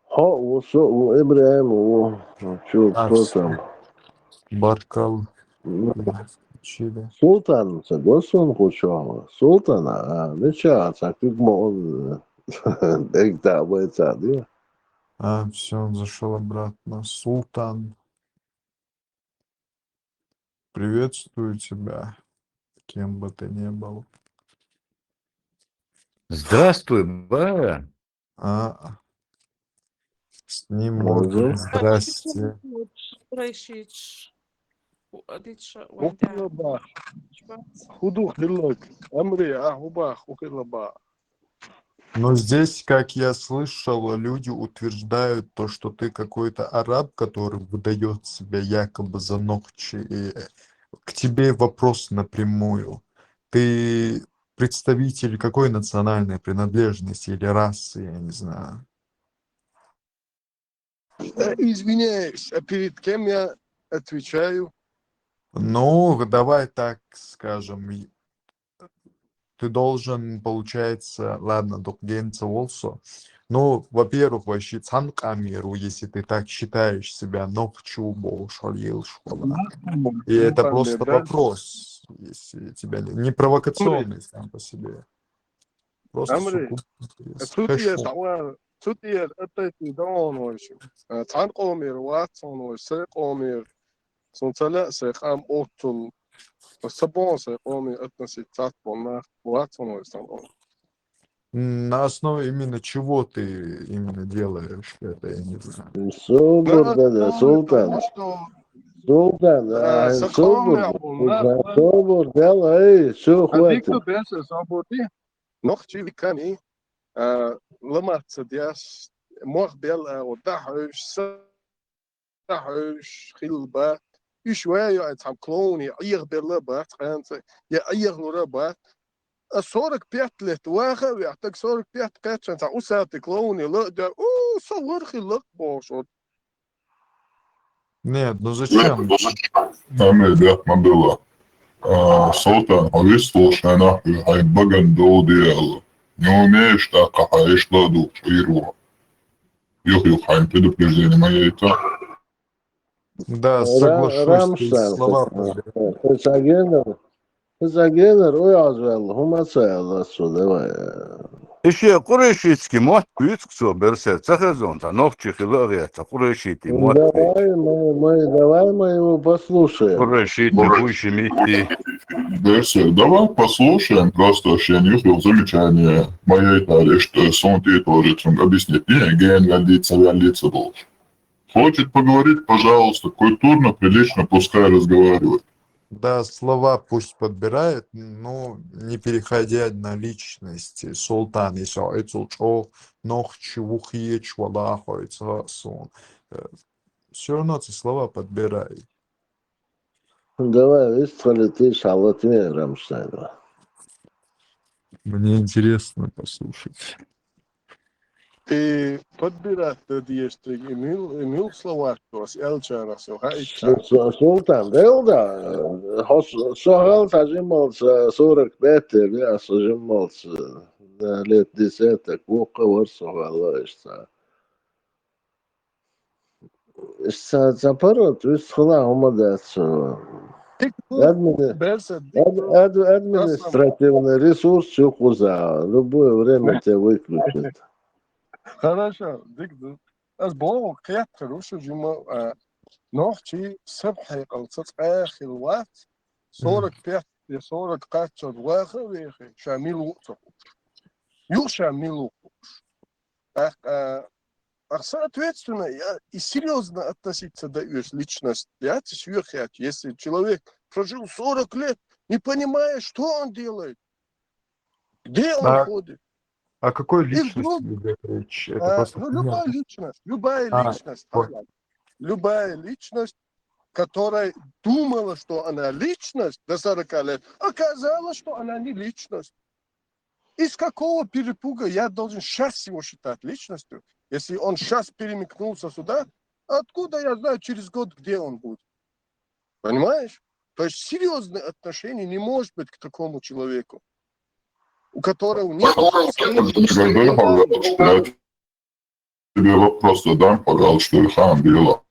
Хьо а ву, со а ву, ИбрахӀим а ву. Чу, а, кто там? Баркал. Ну, чили. Султан ца го суна кху чохь. Султан, а, мича, ца куьг ма он, дегда вай ца де. А, всё, он зашёл обратно. Султан. Приветствую тебя, кем бы ты ни был. Здравствуй, ба. А, с ним можно. Здрасте. Райшич. Ухилаба. Худу хилаг. Амри, а, хуба, ухилаба. Но здесь, как я слышал, люди утверждают то, что ты какой-то араб, который выдает себя якобы за нохчи. И к тебе вопрос напрямую. Ты представитель какой национальной принадлежности или расы, я не знаю. Э, Извиняюсь, а перед кем я отвечаю? Ну, давай так скажем, и- ты должен, получается, ладно, дукъгенца also. Ну, во-первых, вообще цхьан къамера, если ты так считаешь себя, нохчу болуш хьал ел школа. И это просто вопрос, если тебя не, не провокационный сам по себе. Просто Амри, сугубо интерес. Цу тӀера Хорошо. дӀа-, цу тӀера атайти даун вайши. Цхьан къомера вац вайши, сай къомера. Сун цала сай къам оцул. Сабон сай къоми относить цат бонна вац вайши сан къом. На основе именно чего ты именно делаешь это, я не знаю. Собур, да, да, Потому Султан. что Султан, А, а, сакъом собур, я, Султан, собур, да, эй, всё, А хватит. дикка беса собур ди. Нохчи викани. А, ламаца дяс. Мох бел, а, вот да, хилба. Иш вая, ай цхьам клоуни, Ӏех белла бац, къанца, я Ӏех лура бац. А сорок пять лет ваха вех, так сорок пять качан ца усати клоуни ла да, у, со вархи лак бошот. Нет, ну зачем? Там, ребят, модела. А, Султан, а весь слушай, нахуй, ай баган долдиал. Не умеешь так, а ишла дух, иру. Юх, юх, хайн, предупреждение мое это. Да, Ра- соглашусь, ты Рамштайн, слова кстати. подбираешь. Хызагенер, хызагенер, ой, азвел, хума цаялла су, давай. Ише къурешитский мот вицксо берсе, ца хезон, та нохчи хила гъя, ца къурешити мот. Давай, мы, мы, давай мы его послушаем. Къурешити, хуйши мити. Берсе, давай послушаем просто вообще, нюхал замечание. Моя это, что сон ты тоже, цунг объяснить. Не, ген, валится, валится был. Хочет поговорить, пожалуйста, культурно, прилично, пускай разговаривает. Да, слова пусть подбирает, но не переходя на личности. Султан, если это нохчи вухиеч, валахо, это сон. Все равно ты слова подбирай. Давай, выстроили ты шалотме Рамштайна. Мне интересно послушать. И подбирать да дештриг, и мил, и мил слова, что с элчара, всё, ха, и Су- су- Султан, да, да. Хос- сохал сажимал с сорок пять, я сажимал с, да, лет десяток, вуха вар сохал, ишца. Ишца, ца парот, вис хла, хума дац. Тик, Админи-, берса, ад- ад- административный ресурс всё хуза. Любое время тебя выключат. Хорошо, дик, дик. Аз бо кет, хорошо, жима, а, нохчи сабхай къалца цӀа хилвац, сорок пять, я сорок каччо ваха вехе, ша милу цо. Ю ша милу. Ах, а, ах, соответственно, я и серьёзно относиться даешь личность. Я тебе сверху, если человек прожил сорок лет, не понимая, что он делает, где он А, ходит. О какой И личности вдруг, идет речь? Это а, просто ну, понятно. любая личность, любая А, личность, вот. Арлан, любая личность, которая думала, что она личность до сорока лет, оказалось, что она не личность. Из какого перепуга я должен сейчас его считать личностью, если он сейчас перемекнулся сюда? Откуда я знаю через год, где он будет? Понимаешь? То есть серьёзное отношение не может быть к такому человеку, у которого нет Тебе вопрос задам, пожалуйста, Ильхам Била.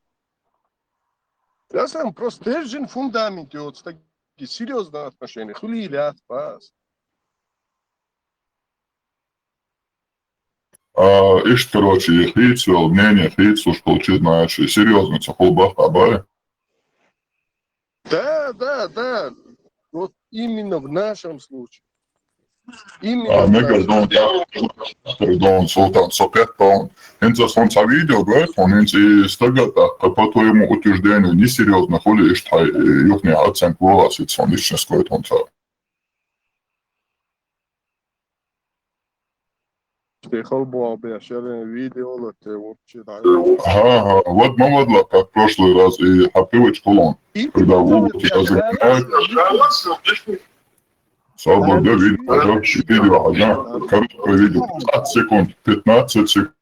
Я сам просто стержень, фундамент, и вот такие серьёзные отношения. Хули ля пас. А, ишт, короче, хицвел, мнение хицвел, что чи значит, серьёзно, ца хул бахта бай. Да, да, да. Вот именно в нашем случае. Именно А, в мне нашем кажется, он так, пардон, Султан, сокет, он, инца сон ца видео, говорит, он инца и стагата, а по твоему утверждению, несерьёзно, хули ишт хай, э, юхни оценка была, сит сон личность какой-то он ца. Ты холбоа бешерен видео лоте вообще да. Ага, ага. Вот мы вот как в прошлый раз и хапивать колон. Когда улыбки разогнать. Слава Богу, да, видео, да, видео, ага. Короткое видео, пятнадцать секунд, пятнадцать секунд.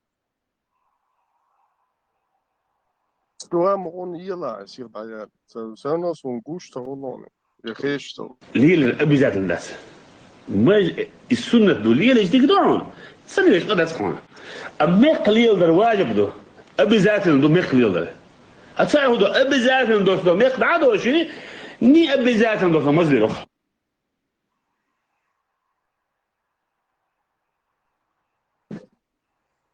Что вам он ела, сир дая. Все равно сон гуш то он. Я хешто. Лелар обязательно дац. Маж и суннат ду лелаш дик дон. Сан лелаш къадац къона. А мекъ лелдар важиб ду. Обязательно ду мекъ лелдар. А цай худа обязательно дос ду мекъ да доши, не обязательно дос мазлирох.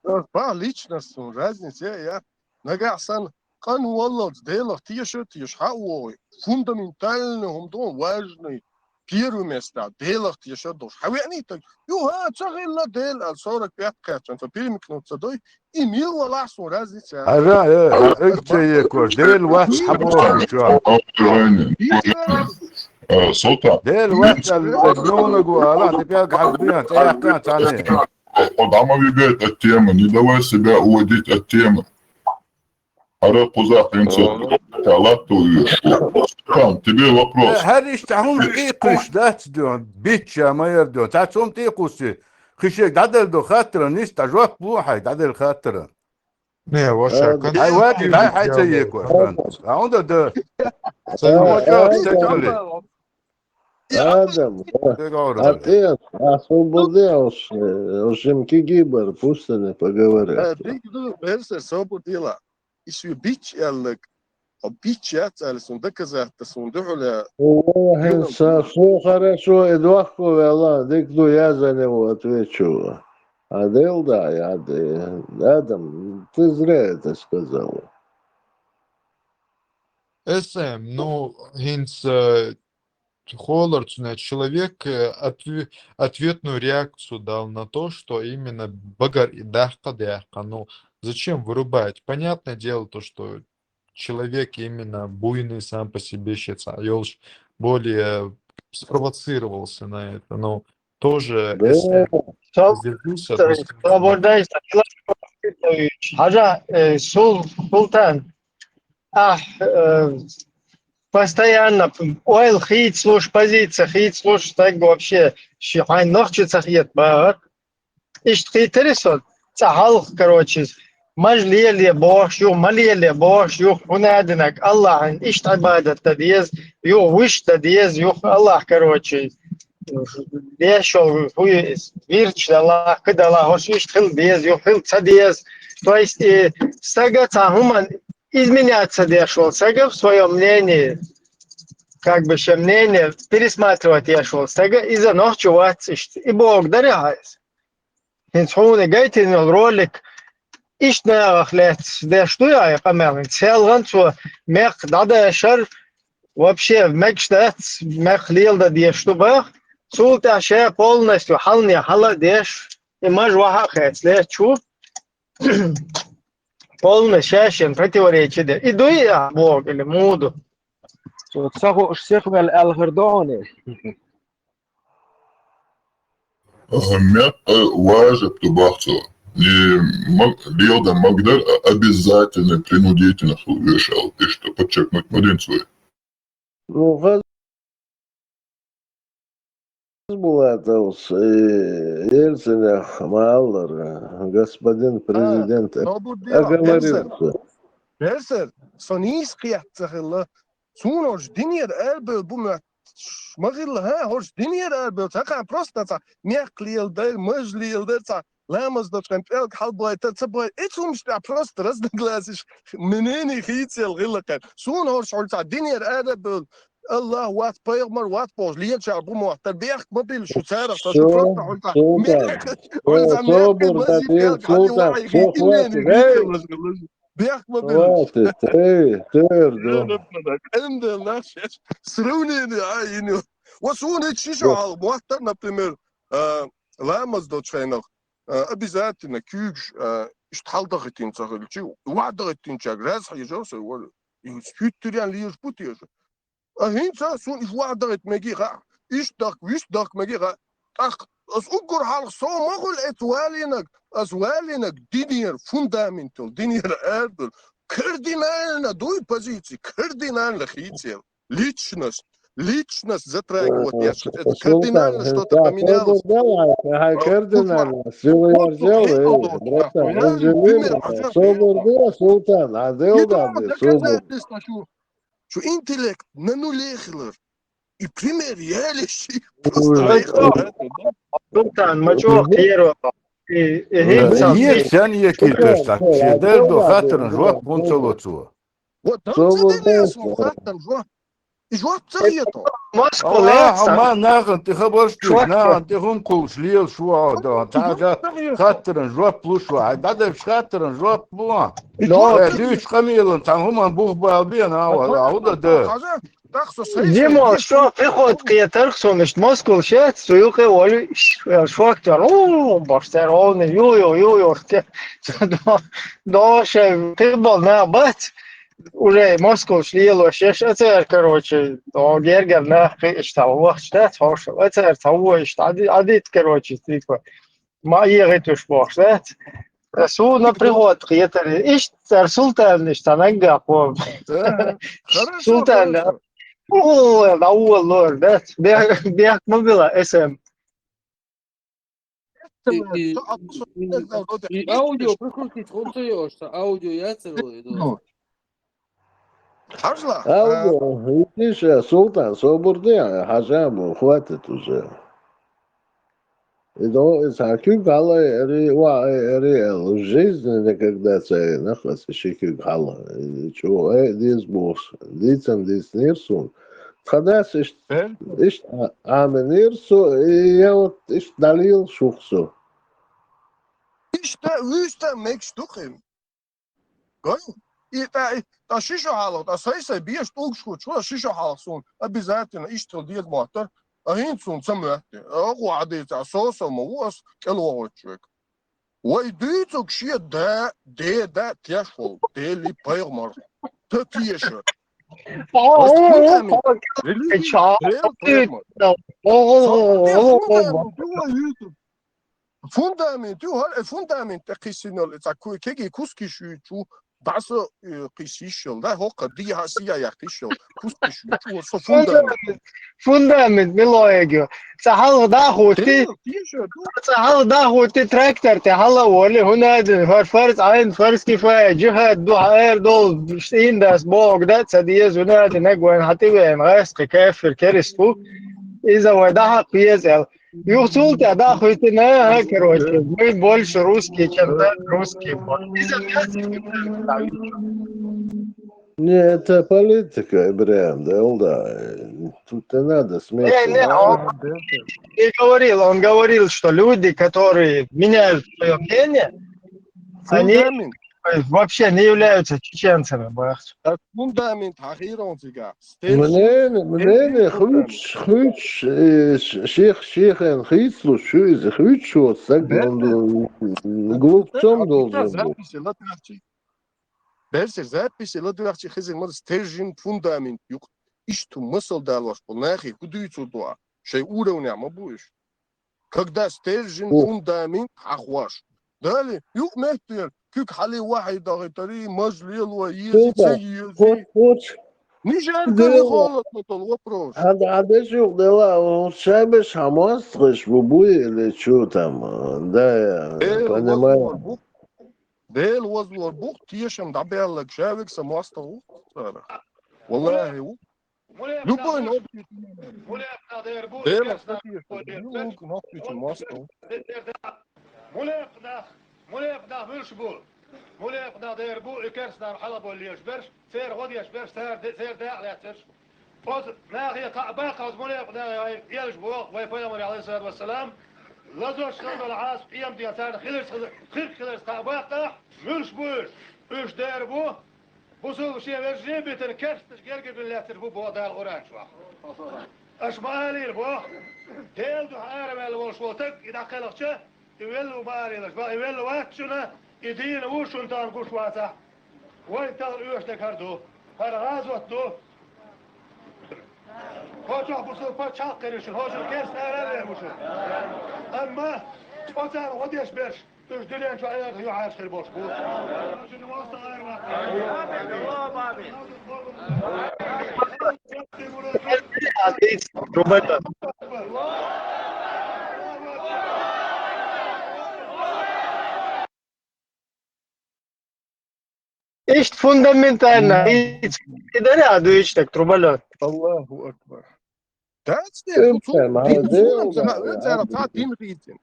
Ба личностун разница я. Нагахь сан къан валлалц Делах теша, теша хьа вогӀи. Фундаментальный хӀума ду важный. Первое место Делах теша долуш. Хьавеъний таг? Юха, ца хилла Дела, ал сорок пять кхаьччан, со перемикнуться дой, и мил валахь сун разница. Ара, э, эгча екор, Дела вац хьабоху чу. Э, Султан. Дела вац ал, нуна гу, ала, ты пяк хьаббиан, таяхкан, тане. Он дама вибет от темы, не давай себя уводить от темы. Ара куза хинца талат ту. Султан, тебе вопрос. Хьар иштта хӀума тӀекхуьш дац дуьн, бичча ма яр дуьн. Ца цум тӀекхуьсси. Хишег дӀадал ду хаттара, нис дӀа жоп бу хьай, дӀадал хаттара. Не, вообще, Ай, вади, дай хьай ца еко. А он да да. Ца Ама чо ца чали. Адам, Те говорю. отец, освободи, уж, уж им кигибар, пусть они поговорят. Биг ду, берсер, собур дила. Ису бич яллаг. А бич яц али сун доказательство сун духуля. О, хин са, всё хорошо, и двахку вела, дик ду, я за него отвечу. А Дел, да, я, Адам, ты зря это сказал. Эс эм, ну, хинца холлар цунна человек э, отве- ответную реакцию дал на то, что именно багар и дахка дяхка. Ну, зачем вырубать? Понятное дело, то, что человек именно буйный сам по себе щец, а Ёлш более спровоцировался на это, но тоже Да. если Сол- здесь отпуск- Свободный Хажа, э, сул, султан. А, э, постоянно ойл хийцлуш, позиция хийцлуш, так вообще, ши хайн нохчи ца хет баат. Ишт хийтери со, ца халх, короче, маж леле бохш, ю ма леле бохш, ю хунадинак Аллахын ишт ибадат да дез, ю виш да дез, ю Аллах, короче, дешол хуй вирч дала, кыдала, хош ишт хил дез, ю хил ца дез. То есть, э, сага ца хуман изменяться дешол, сага в своем мнении, как бы, ше мнение пересматривать дешол, сага из-за нохчу вац ишт, и Бог даре хайс. Хинц хуни гайтин ролик, ишт нагах лец деш ду я, я камелин, целган цо мех дада шар, вообще мекш дац, мех лел да деш ду бах, султа ше полностью хални хала деш, и маж ваха хец лечу, полностью шашен противоречие де. И дуй я Бог или муду. Цо ца хууш сихмел аьлла хир ду хьуна? Мекъ важиб ду бах цо. И маг- лелда магдар обязательно принудительно хул вешал. И что подчеркнуть мадин свой. Ну, Хазбулатовс, э, Ельцинах маллар, господин президент Собур дила, оговорился. Берсер, со нийса кхетта ца хилла. Суна орш динера арабевлла бу моьттуш ма хилла, хӀа, орш динера арабевлла. Ца хан просто ца мекх леладар, маж леладар, ца ламаз дочкан пӀелг хьалбайтар, ца бай. Эцу хӀумаш тӀехь просто разногласиш, мнение хийцел хилла кхаьр. Суна орш хьуна ца динера арабевлла. Аллах вац, пайхамар вац бохуш, леначара бу моттар, бехк ма билла шу царах, ца шу просто хьуна ца. Мекх, хьуна ца мекх, мажи пӀелг хьалбайтар, мнение хийцел хилла. Бехк ма билла. Хватит, эй, тер ду. Сравнение, а, йину. Ва суна ичи шо хьал, моттар, например, а, ламаз долчу хенах, а, обязательно куьйгаш, а, иштта хьалдахийтина ца хилчи, вахдахийтинчарг раз хьежа, со вара, и хӀуьттуьрян лийраш бу теша. А хӀинца суна иштта вахдахийта меги хаьа, иштта дахка, вист дахка меги хаьа, тӀаккха ас уггар хьалха со ма хуьлу эца валийнарг, ас валийнарг динера фундаментал, динера арадала. Кардинально дуй позици, кардинально хийцел. Личность, личность затрагивать яц. Это кардинально что-то поменялось. Хай кардинально. Сила ярзел, эй, братан, он же мирно. Собур де, Султан, а делда де, собур. Шу интеллект на нуле хилар. И пример ялиш. Султан, ма чох кхеро. Э, э, хин Э, цхьа Еш, сан екий таш так, ше дер до хаттаран жоп хӀун ца ло цо? Вот, дам ца делла, сан хаттаран жоп. И жоп ца хето. Москва Аллах, лец, ма нахана тӀе хабарш дуьйш, нахана тӀе хӀума кхуллуш лела шу а до. Ца хаттаран жоп луш ву, ай, дӀадевш хаттаран жоп лу. Э, дуьйцу къамелан, цхьана хӀуман бух бала бена, а, а, хӀу да да. Димо, шо пехот кхетарх, сон иштта Москвал шец, цу юкъе олу, ш-, шоктар, у, баш цер олни, ю, ю, ю, ю, те, до, до, ше, кхибал на бац, уже Москвал шлиело, шеш, а цер, короче, до, гергер на, кхи, иштта, вахча, да, цхьа, а цер, цхьа, у, иштта, ади-, адит, короче, типа, ма егӀитуш бохуш дац. Суна приход кхетар. Иштта цара султанаш цхьа наггахь кхо. Э, хорошо, Султан, хорошо. О, да, о, лор, дац. Бех-, бех ма била, эсэм. И, и, и аудио прикрутить хӀунда ца йош, ца аудио яцар вай, да. Ну. Хьажла. Аудио, видишь, э, Султан, собур де, хьажа, бу, хватит уже. И до, и цхьа куьг хьала, эри, ва, эри, эл, в жизни никогда ца нах, аса ши куьг хьала. И чу, э, диз бус, дицан дицнир сун. Тхадас ишт, ишт, а, аминир су, и я вот ишт далил шух су. Ишта, вуьста мегаш ду хин. Гой? И тӀа, и тӀа ши шо хьалха, тӀа сай-сай беш тӀулгаш хучу, ши шо хьалха суна обязательно иштта хила деза моттар, а хӀинца суна ца моьтту. А хӀу Ӏадийца, со-со ма ву ас кӀел вогӀучу век. Вай дуьйцург шен да, де да теш волу, Дели пайхамар. Та теша. Просто фундамент. Религия, Дела пайхамар. Со фундамент, вай юьйцург. Фундамент ю, хӀара, э, фундамент тӀе кхиссинал, э, цхьа ку-, кегий кускиш ю чу, дӀаса, э, кхиссиш йол, да, хӀокха дий хьа сия яхкиш йол, кускиш ю чу, со фундамент. Фундамент, милоегио. Цхьа хьалха дӀахӀутти, Тиша, тиша, ду. Цхьа хьалха дӀахӀутти трактор тӀе хьала а волли, хӀунадин, хӀара фарз Ӏайн, фарз кифая, джихад ду, хьаэр долу, стийндас боху, да, ца деза, хӀунадинаг вайн хьатӀивеана, гӀайс кхи кафир, керист ву. Иза вай дӀахьакха веза аьлла. Юха цул тӀаьхьа дӀахуьйтина, а, короче, мы больше русские, чем так русские. Не, это политика, Ибраим, да, да. Тут не надо смеяться. Не, не, он не говорил, он говорил, что люди, которые меняют своё мнение, они вообще не являются чеченцами, бах. Так фундамент хьахийрон цига. Мнение, мнение, хуьч, хуьч, э, ш-, ших, шихен хийцлуш, шу иза хуьч, вот, саг, он, глупцом должен быть. Записи ладвехчи. Берсер записи ладвехчи хезир мара стержень, фундамент юкъ. Ишту масал далош бу, нахи хӀу дуьйцур ду а, шай уровня ма бу иш. Когда стержень, фундамент хьахваш. Дали, юкъ меттера, куьг хьали вахьи дахитари, маж лело, ези, ца ези. Нижар гали холодно тол вопрос. Ада, ада, юкъ дела, он шабеш хамас, тхеш бу буй или чё там, да, я понимаю. Дела возлор бух, тешам дӀабаьлларг ша вега сан мостагӀа ву цара. Валлахи ву. Любой нохчи. Дела ца тешам, любой нохчи мостагӀа ву. Мунафикъ нах, мунафикъ нах муьлш бу? Мунафикъ нах дер бу, и керстанаш хьалаболлеш берш, церан гӀо деш берш, церан де-, церан дакъа лаьцнарш. Оцу нахе кхаъ баккха оцу мунафикъ наха элча боху вай пайхамаре, алейхиссалату вассалам, лазош хила долу Ӏазап къематдийнахь царна хиларца, хила-, хирг хиларца кхаъ баккха, муьлш бу уьш? Уьш дер бу, бусулба шен вежарий битина керстанаш гергара бина лаьцнарш бу, боху Дала Къуръан чохь. Аша ма алийла боху, Делан дуьхьа араваьлла волуш волу стаг и дӀакхелхича, и велла ву ма алийлаш, бах, и велла вац шуна, и дийна ву шуна тахана гуш вацахь. Вай тахана оьшург хӀара ду, хӀара гӀазот ду. Хьо чохь бусалба пачхьалкх хир ю шуна, хьо шуна керста ара а вер ву шуна. Амма оцара гӀо деш берш, уьш дуьнен чу Ӏеха юьхьӀаьржа хир болуш бу. Шуна васта ара вац. Иштта фундаментально, и дара а дуьйцу стаг, Трубалёт. Аллаху акбар. Дац те, Ил цу цара ма дин, хьан суна дел ца ма хаьа, вай цара ца дин хийцина.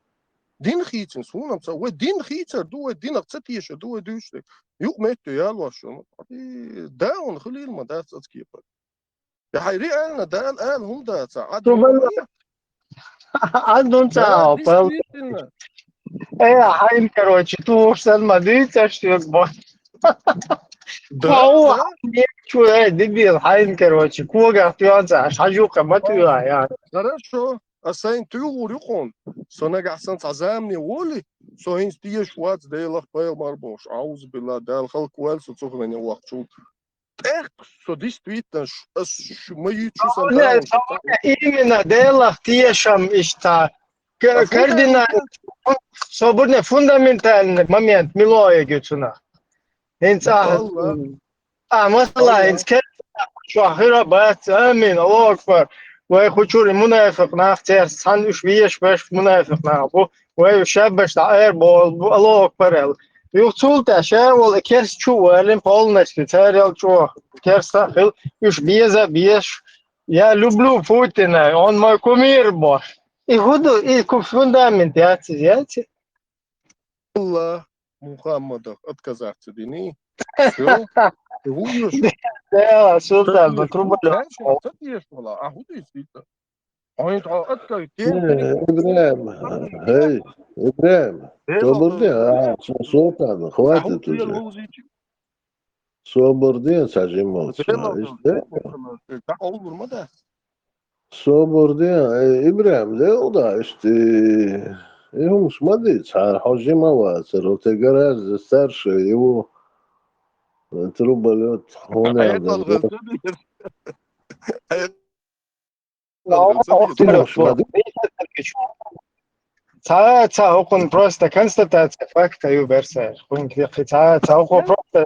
Дин хийцина, суна ца, вай дин хийцар ду, вай динах ца тешар ду, вай дуьйцу стаг. Юкъ метте ялош шуна. И, да, он хилийла ма дац аца кепара. Я хьай реально, да, ала, ала хӀума дац, а Трубалёт. Ан дун ца Да, хьо, пал. Действительно. Э, хьайн, короче, тух сан ма дуьйцаш тюк бо. Да, Хьо, да. Чу, э, дебил, хьайн, короче, когах тюанца, аш хьажука ма туьа, я. Хорошо. А сайн туьгӀур ю хьуна. Со нагахь сан цхьа замане воли, со хӀинца тешаш вац Делах пайхамар бохуш. Аузу билла, Дала халкъ ваьлла со цу хенахь вахчул. ТӀаккха со действительно ш-, ас ш-, ма йийцу сан Именно Делах тешам иштта. К-, кардинально. Собарна фундаментальный момент мила ю цунах. ХӀинца а, а, масала, хӀинца керста чохь хира бац, амин, Аллаху акбар. Вай кху чуьра мунафикъ нах церца цхьаьна уьш везаш берш мунафикъ нах бу. Вай шабаш дӀа эр боху, Аллаху акбар аьлла. Юха цул тӀаьхьа ша волу керста чу валин полностью, царел чӀогӀа керста хила, уьш беза а безаш. Я люблю Путина, он мой кумир боху. И хӀун ду, и ку-, фундамент яц иза, яц? Аллах Мухаммадах отказаться дини. Всё. Ты будешь? Да, султан, Трубалёв. Ца тешаш вала, а хӀун ду иза? Хьайн тхьо отказ Э, тен Ибрахим, эй, Ибрахим, собар де, а, су-, султан, хватит уже. Собар де, цхьа жимма, иштта. Собар де, э, Ибрахим, де, да, иштта. И хӀумаш ма дийца, хьо жима вацара, те гараж старше его, э, Трубалёв, хьуна. Цхьа, цхьа, хӀокхунна просто констатация факта ю берса. Хунна кхин цхьа, цхьа, хӀокхо просто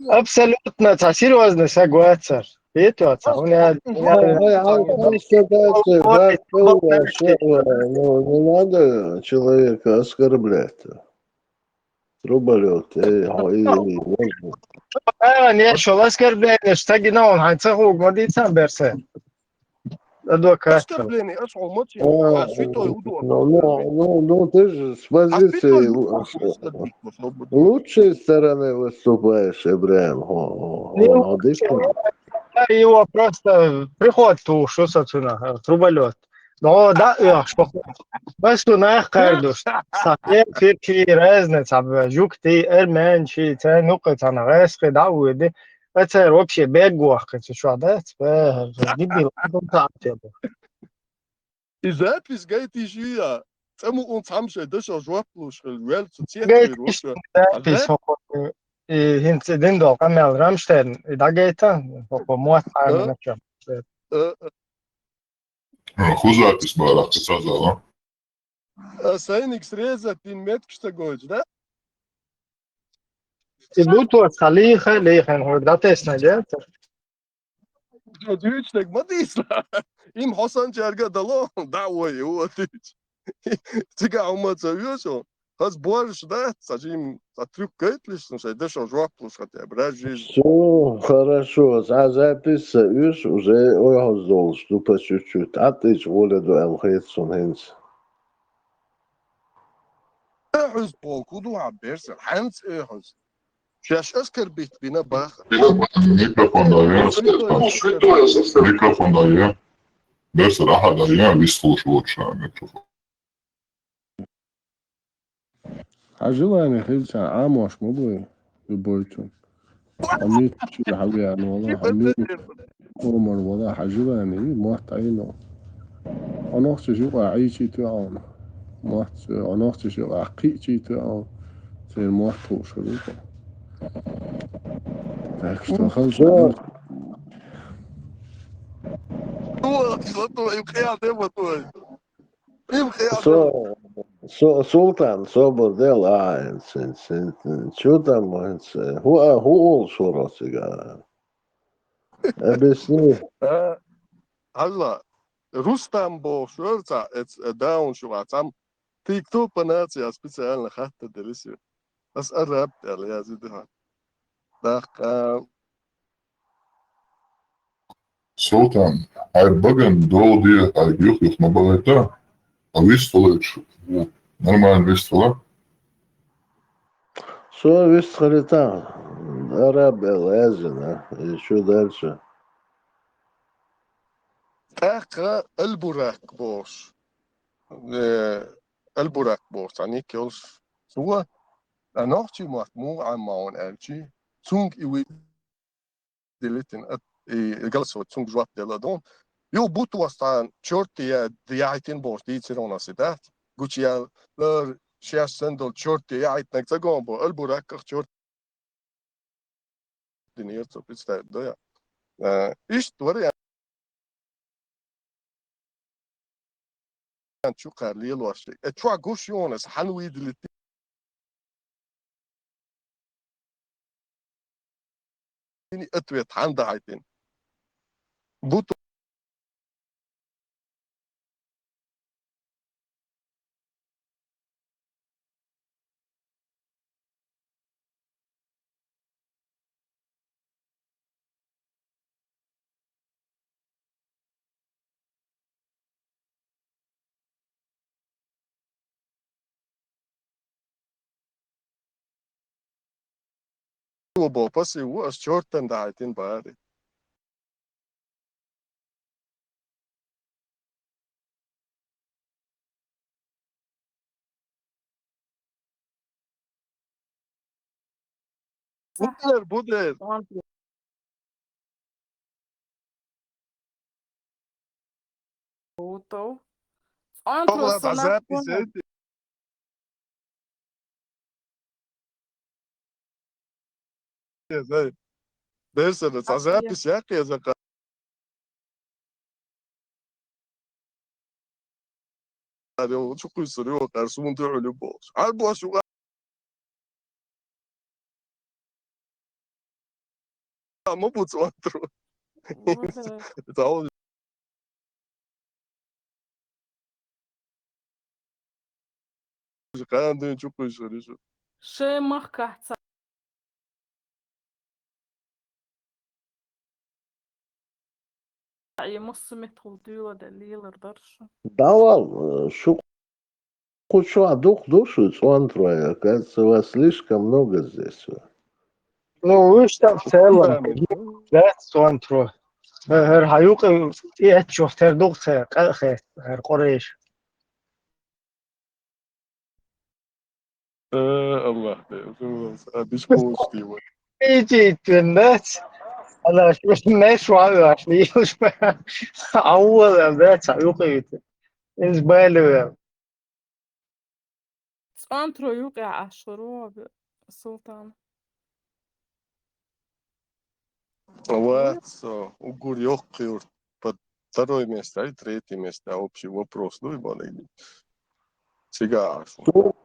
абсолютно цхьа серьёзный саг вацар. Вето цхьа, хӀунда аьлча, Ой, ой, ой, констатация факта, ну, не надо человека оскорблять. Трубалёв, эй, хьо, и, и, можно. А, не, шо оскорбление, что гина он, хьайн ца хӀуг ма дийцан берса. Адвокат. Оскорбление, ас хьо ма ца, а, святой удо. Ну, ну, ну, ну, ты же с позиции лучшей стороны выступаешь, Ибрахим. Хьо, хьо, хьо, хьо, дикка. Его просто приход ту, шо со цунах, Трубалёв. Но да, я, шо. Бас ду нах кардуш. Са, э, фирки разница, б-, жук ти, эрмен чи, ца, ну, ка, ца, на, рас, ка, да, уйди. А ца, вообще, бег, гуах, ка, ца, шо, да, ц-, э, дебил, ну, та, те, да. И запись гайтиш я. Цаму он цхьамше, да, шо, жоп луш, хел, вел, цу, цехир, запись, вообще. Запись, запись, хо, э, хин, ца, дин дол, Камел Рамштайн, и да, гайта, хо, хо, муат, а, да, на чём. Э, э. А, хӀун запись бара, кхин ца зала? А, сайниг срезать дин меткаш ца гойтуш, да? И бу то, ца лийха, лийхина хӀума дӀатесна, де? Дуьйцу дерг ма дийцла. Им хьо санчаьрга а дало, дӀа а вой, и вон дуьйцу. Цигахь хӀума ца оьшу. Хаза божаш дац, цхьа жим, цхьа трюк гайталаш, ну, шайн дашо жоп луш, хотя бы, раз жизнь. Всё, хорошо, цхьа запись ца оьшу, уже ойхьаз долуш ду по чуть-чуть. ТӀаьттӀича гӀоле ду аьлла хета суна хӀинца. Ойхьаз боху, хӀун ду хьан берса, хьанца ойхьаз? Шаьш оскорбить бина баха. Микрофон дае. Микрофон дае. Берса, ахьа дае, вислушивать ша микрофон. Хьан желание хилча, Ӏамош ма бой, любой чун. Хьан митта чуьра хьан веана вала, хьан митта омар вала, хьан желание, мотт Ӏийно. Хьо нохчаш юкъа Ӏийчий тоьа хьуна. Мотт, хьо нохчаш юкъа кхиъчий тоьа хьуна. Церан мотт хууш хир ву хьо. Так что, хаза. Всё. Ой, что такое? Им кхиал, дема такое. Им кхиал. Со-, со-, Султан, собар де, а, ин, ин, ин, ин, чё там, ин, ин, ху, а, ху ол шуро цига. Объясни. А, хьажал, Рустам бохуш вара цхьа, эц-, э, даун шу вац, ам тикту по нация специально хаттар делира шу. Ас араб аьлла язйина ду хьан. ТӀаккха. Султан, хьайра багана дола де, хьайга юх-юх ма бахийта, а вистхуьлуьйтуш, нормально вистхила. Со вистхилийта, араб аьлла язйина, и шу дальше. ТӀаккха Аль-Бурак бохуш. Э, Аль-Бурак бохуш, цхьа ник йолуш. Цо, а, нохчийн мотт муха Ӏамма ву аьлча, цуьнга и ви-, делитина, а, и голосовать, цуьнга жоп делла дон. Юха бутт вастан чёрт я, яхьийтина бохуш дийцира хьуна аса, дац? Гучу ял, лар, шаьш санна долу чёрт я, яхьийтинарг ца гон бо, Аль-Бураках чёрт динера цо, представь, да я. Э, иштта вариант чу кхара лелош. Э, чохь гуш йонас, хьан вийдалийтина? Ответ хьан дахьийтина? Бутт Бо пассив ву, ас чёртан дахьийтина бара. Будер, будер. Утов. Цкъа тхо сан нах запись. Берсана, цхьа запись яккхий аса кхара. Ари, чу кхуьйсур ю, кхара суна дуьхьал ю бохуш. Хьан бохуш ю? А, ма бу цӀонтро. Мгм. Тау. Кхана дуьйна чу кхуьйсур ю шу. Шайн махкахь ца. Е массо меттехула дуьйладелла лелар дара шу. Давал, э, шу кху чохь дукха ду шу цӀонтарой, оказывается, вас слишком много здесь. Ну, уьш там в целом, да, цӀонтарой. Э, хӀара хьан юкъа тӀеэцчух тера ду-кх цара, къа а хетта, хӀара къурайш. Э, Аллах, э, э, а, бишкуш ти вай. Иди, ты, нец. Ала, шу, не, шу, а, шу, шу, а, ула, да, ца, юкъа ит. Из байлы. ЦӀонтарой юкъа Ӏаш вара ву, Султан. Вац, со, уггар йоккха юрт. Под второе место или третье место, а общий вопрос, ну, и бала. Цига Ӏаш ву. Су-,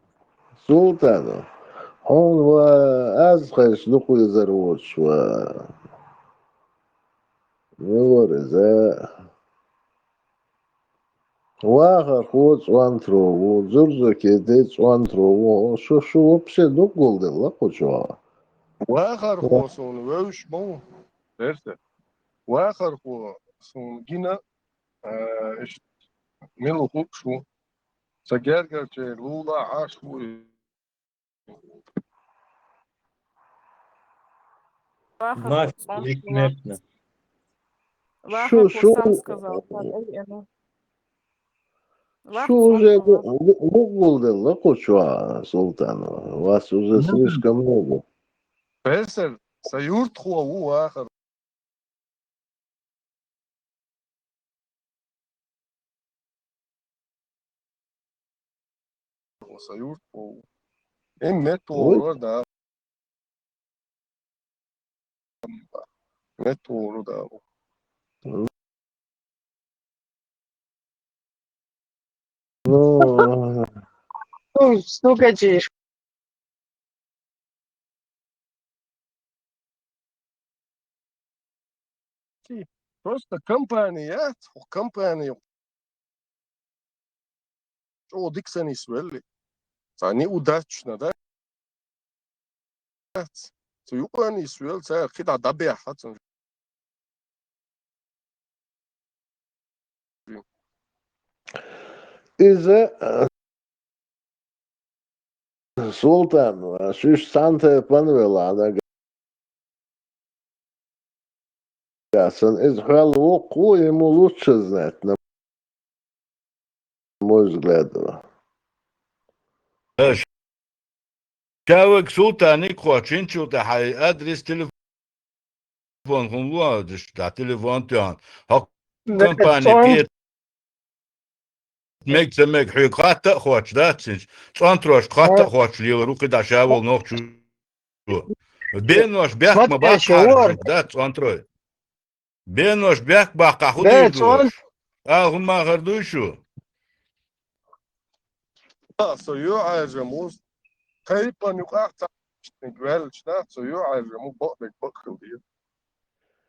Султанов, хьуна ва аз хайш дукха везар воцуш ва. Мила вара иза? Вахархо цӀонтаро ву, Зурзуке де цӀонтаро ву, шу, шу вообще дукха гулделла кху чохь. Вахархо суна вевзаш ма ву, берса. Вахархо суна гина, а, иштта, мила ву хууш ву. Сан гергарчеран лулахь Ӏаш ву и. Вахар Маш, цӀонтаро. Ликметна. Вахар Шу, шу, сам сказал, так, эй, э, ну. Вахар шу уже цӀонтаро. Гу-, гу-, гулделла кху чохь, Султанов. Вас уже слишком много. Берсер, сан юртахо ву вахар. Сан юрт бу. Эн меттавогӀур да. МеттавогӀур да. Ну, стукачи. Просто компания, компания. О, диксани свели. Цани удачно, да? Цу юкъани свел, ца кида дабе хацан. Иза, э, Султан, э, шиш санте панвелана гасан, иза хвал вукъу, ему лучше знать, на мой взгляд. Э, ш-, шавак Султаник хочин чулта хай адрес телефон. Телефон хӀун луадаш, да, телефон тӀехь. Хьо компани кхета мег ца мег хьоьга хатта а хоч, да, цинч. ЦӀонтрошка хатта а хоч лелар ву кхидӀа ша волу нохчо. Бенош бехк ма баккхара, да, цӀонтрой. Бенош бехк баккха хӀун дийр ду аша? Ала хӀун махар дуй шу? А, со ю Ӏаьржа муз. Тайпан юкъахь ца ваьллачу нах, со ю Ӏаьржа му бакъдерг бакъ хила деза.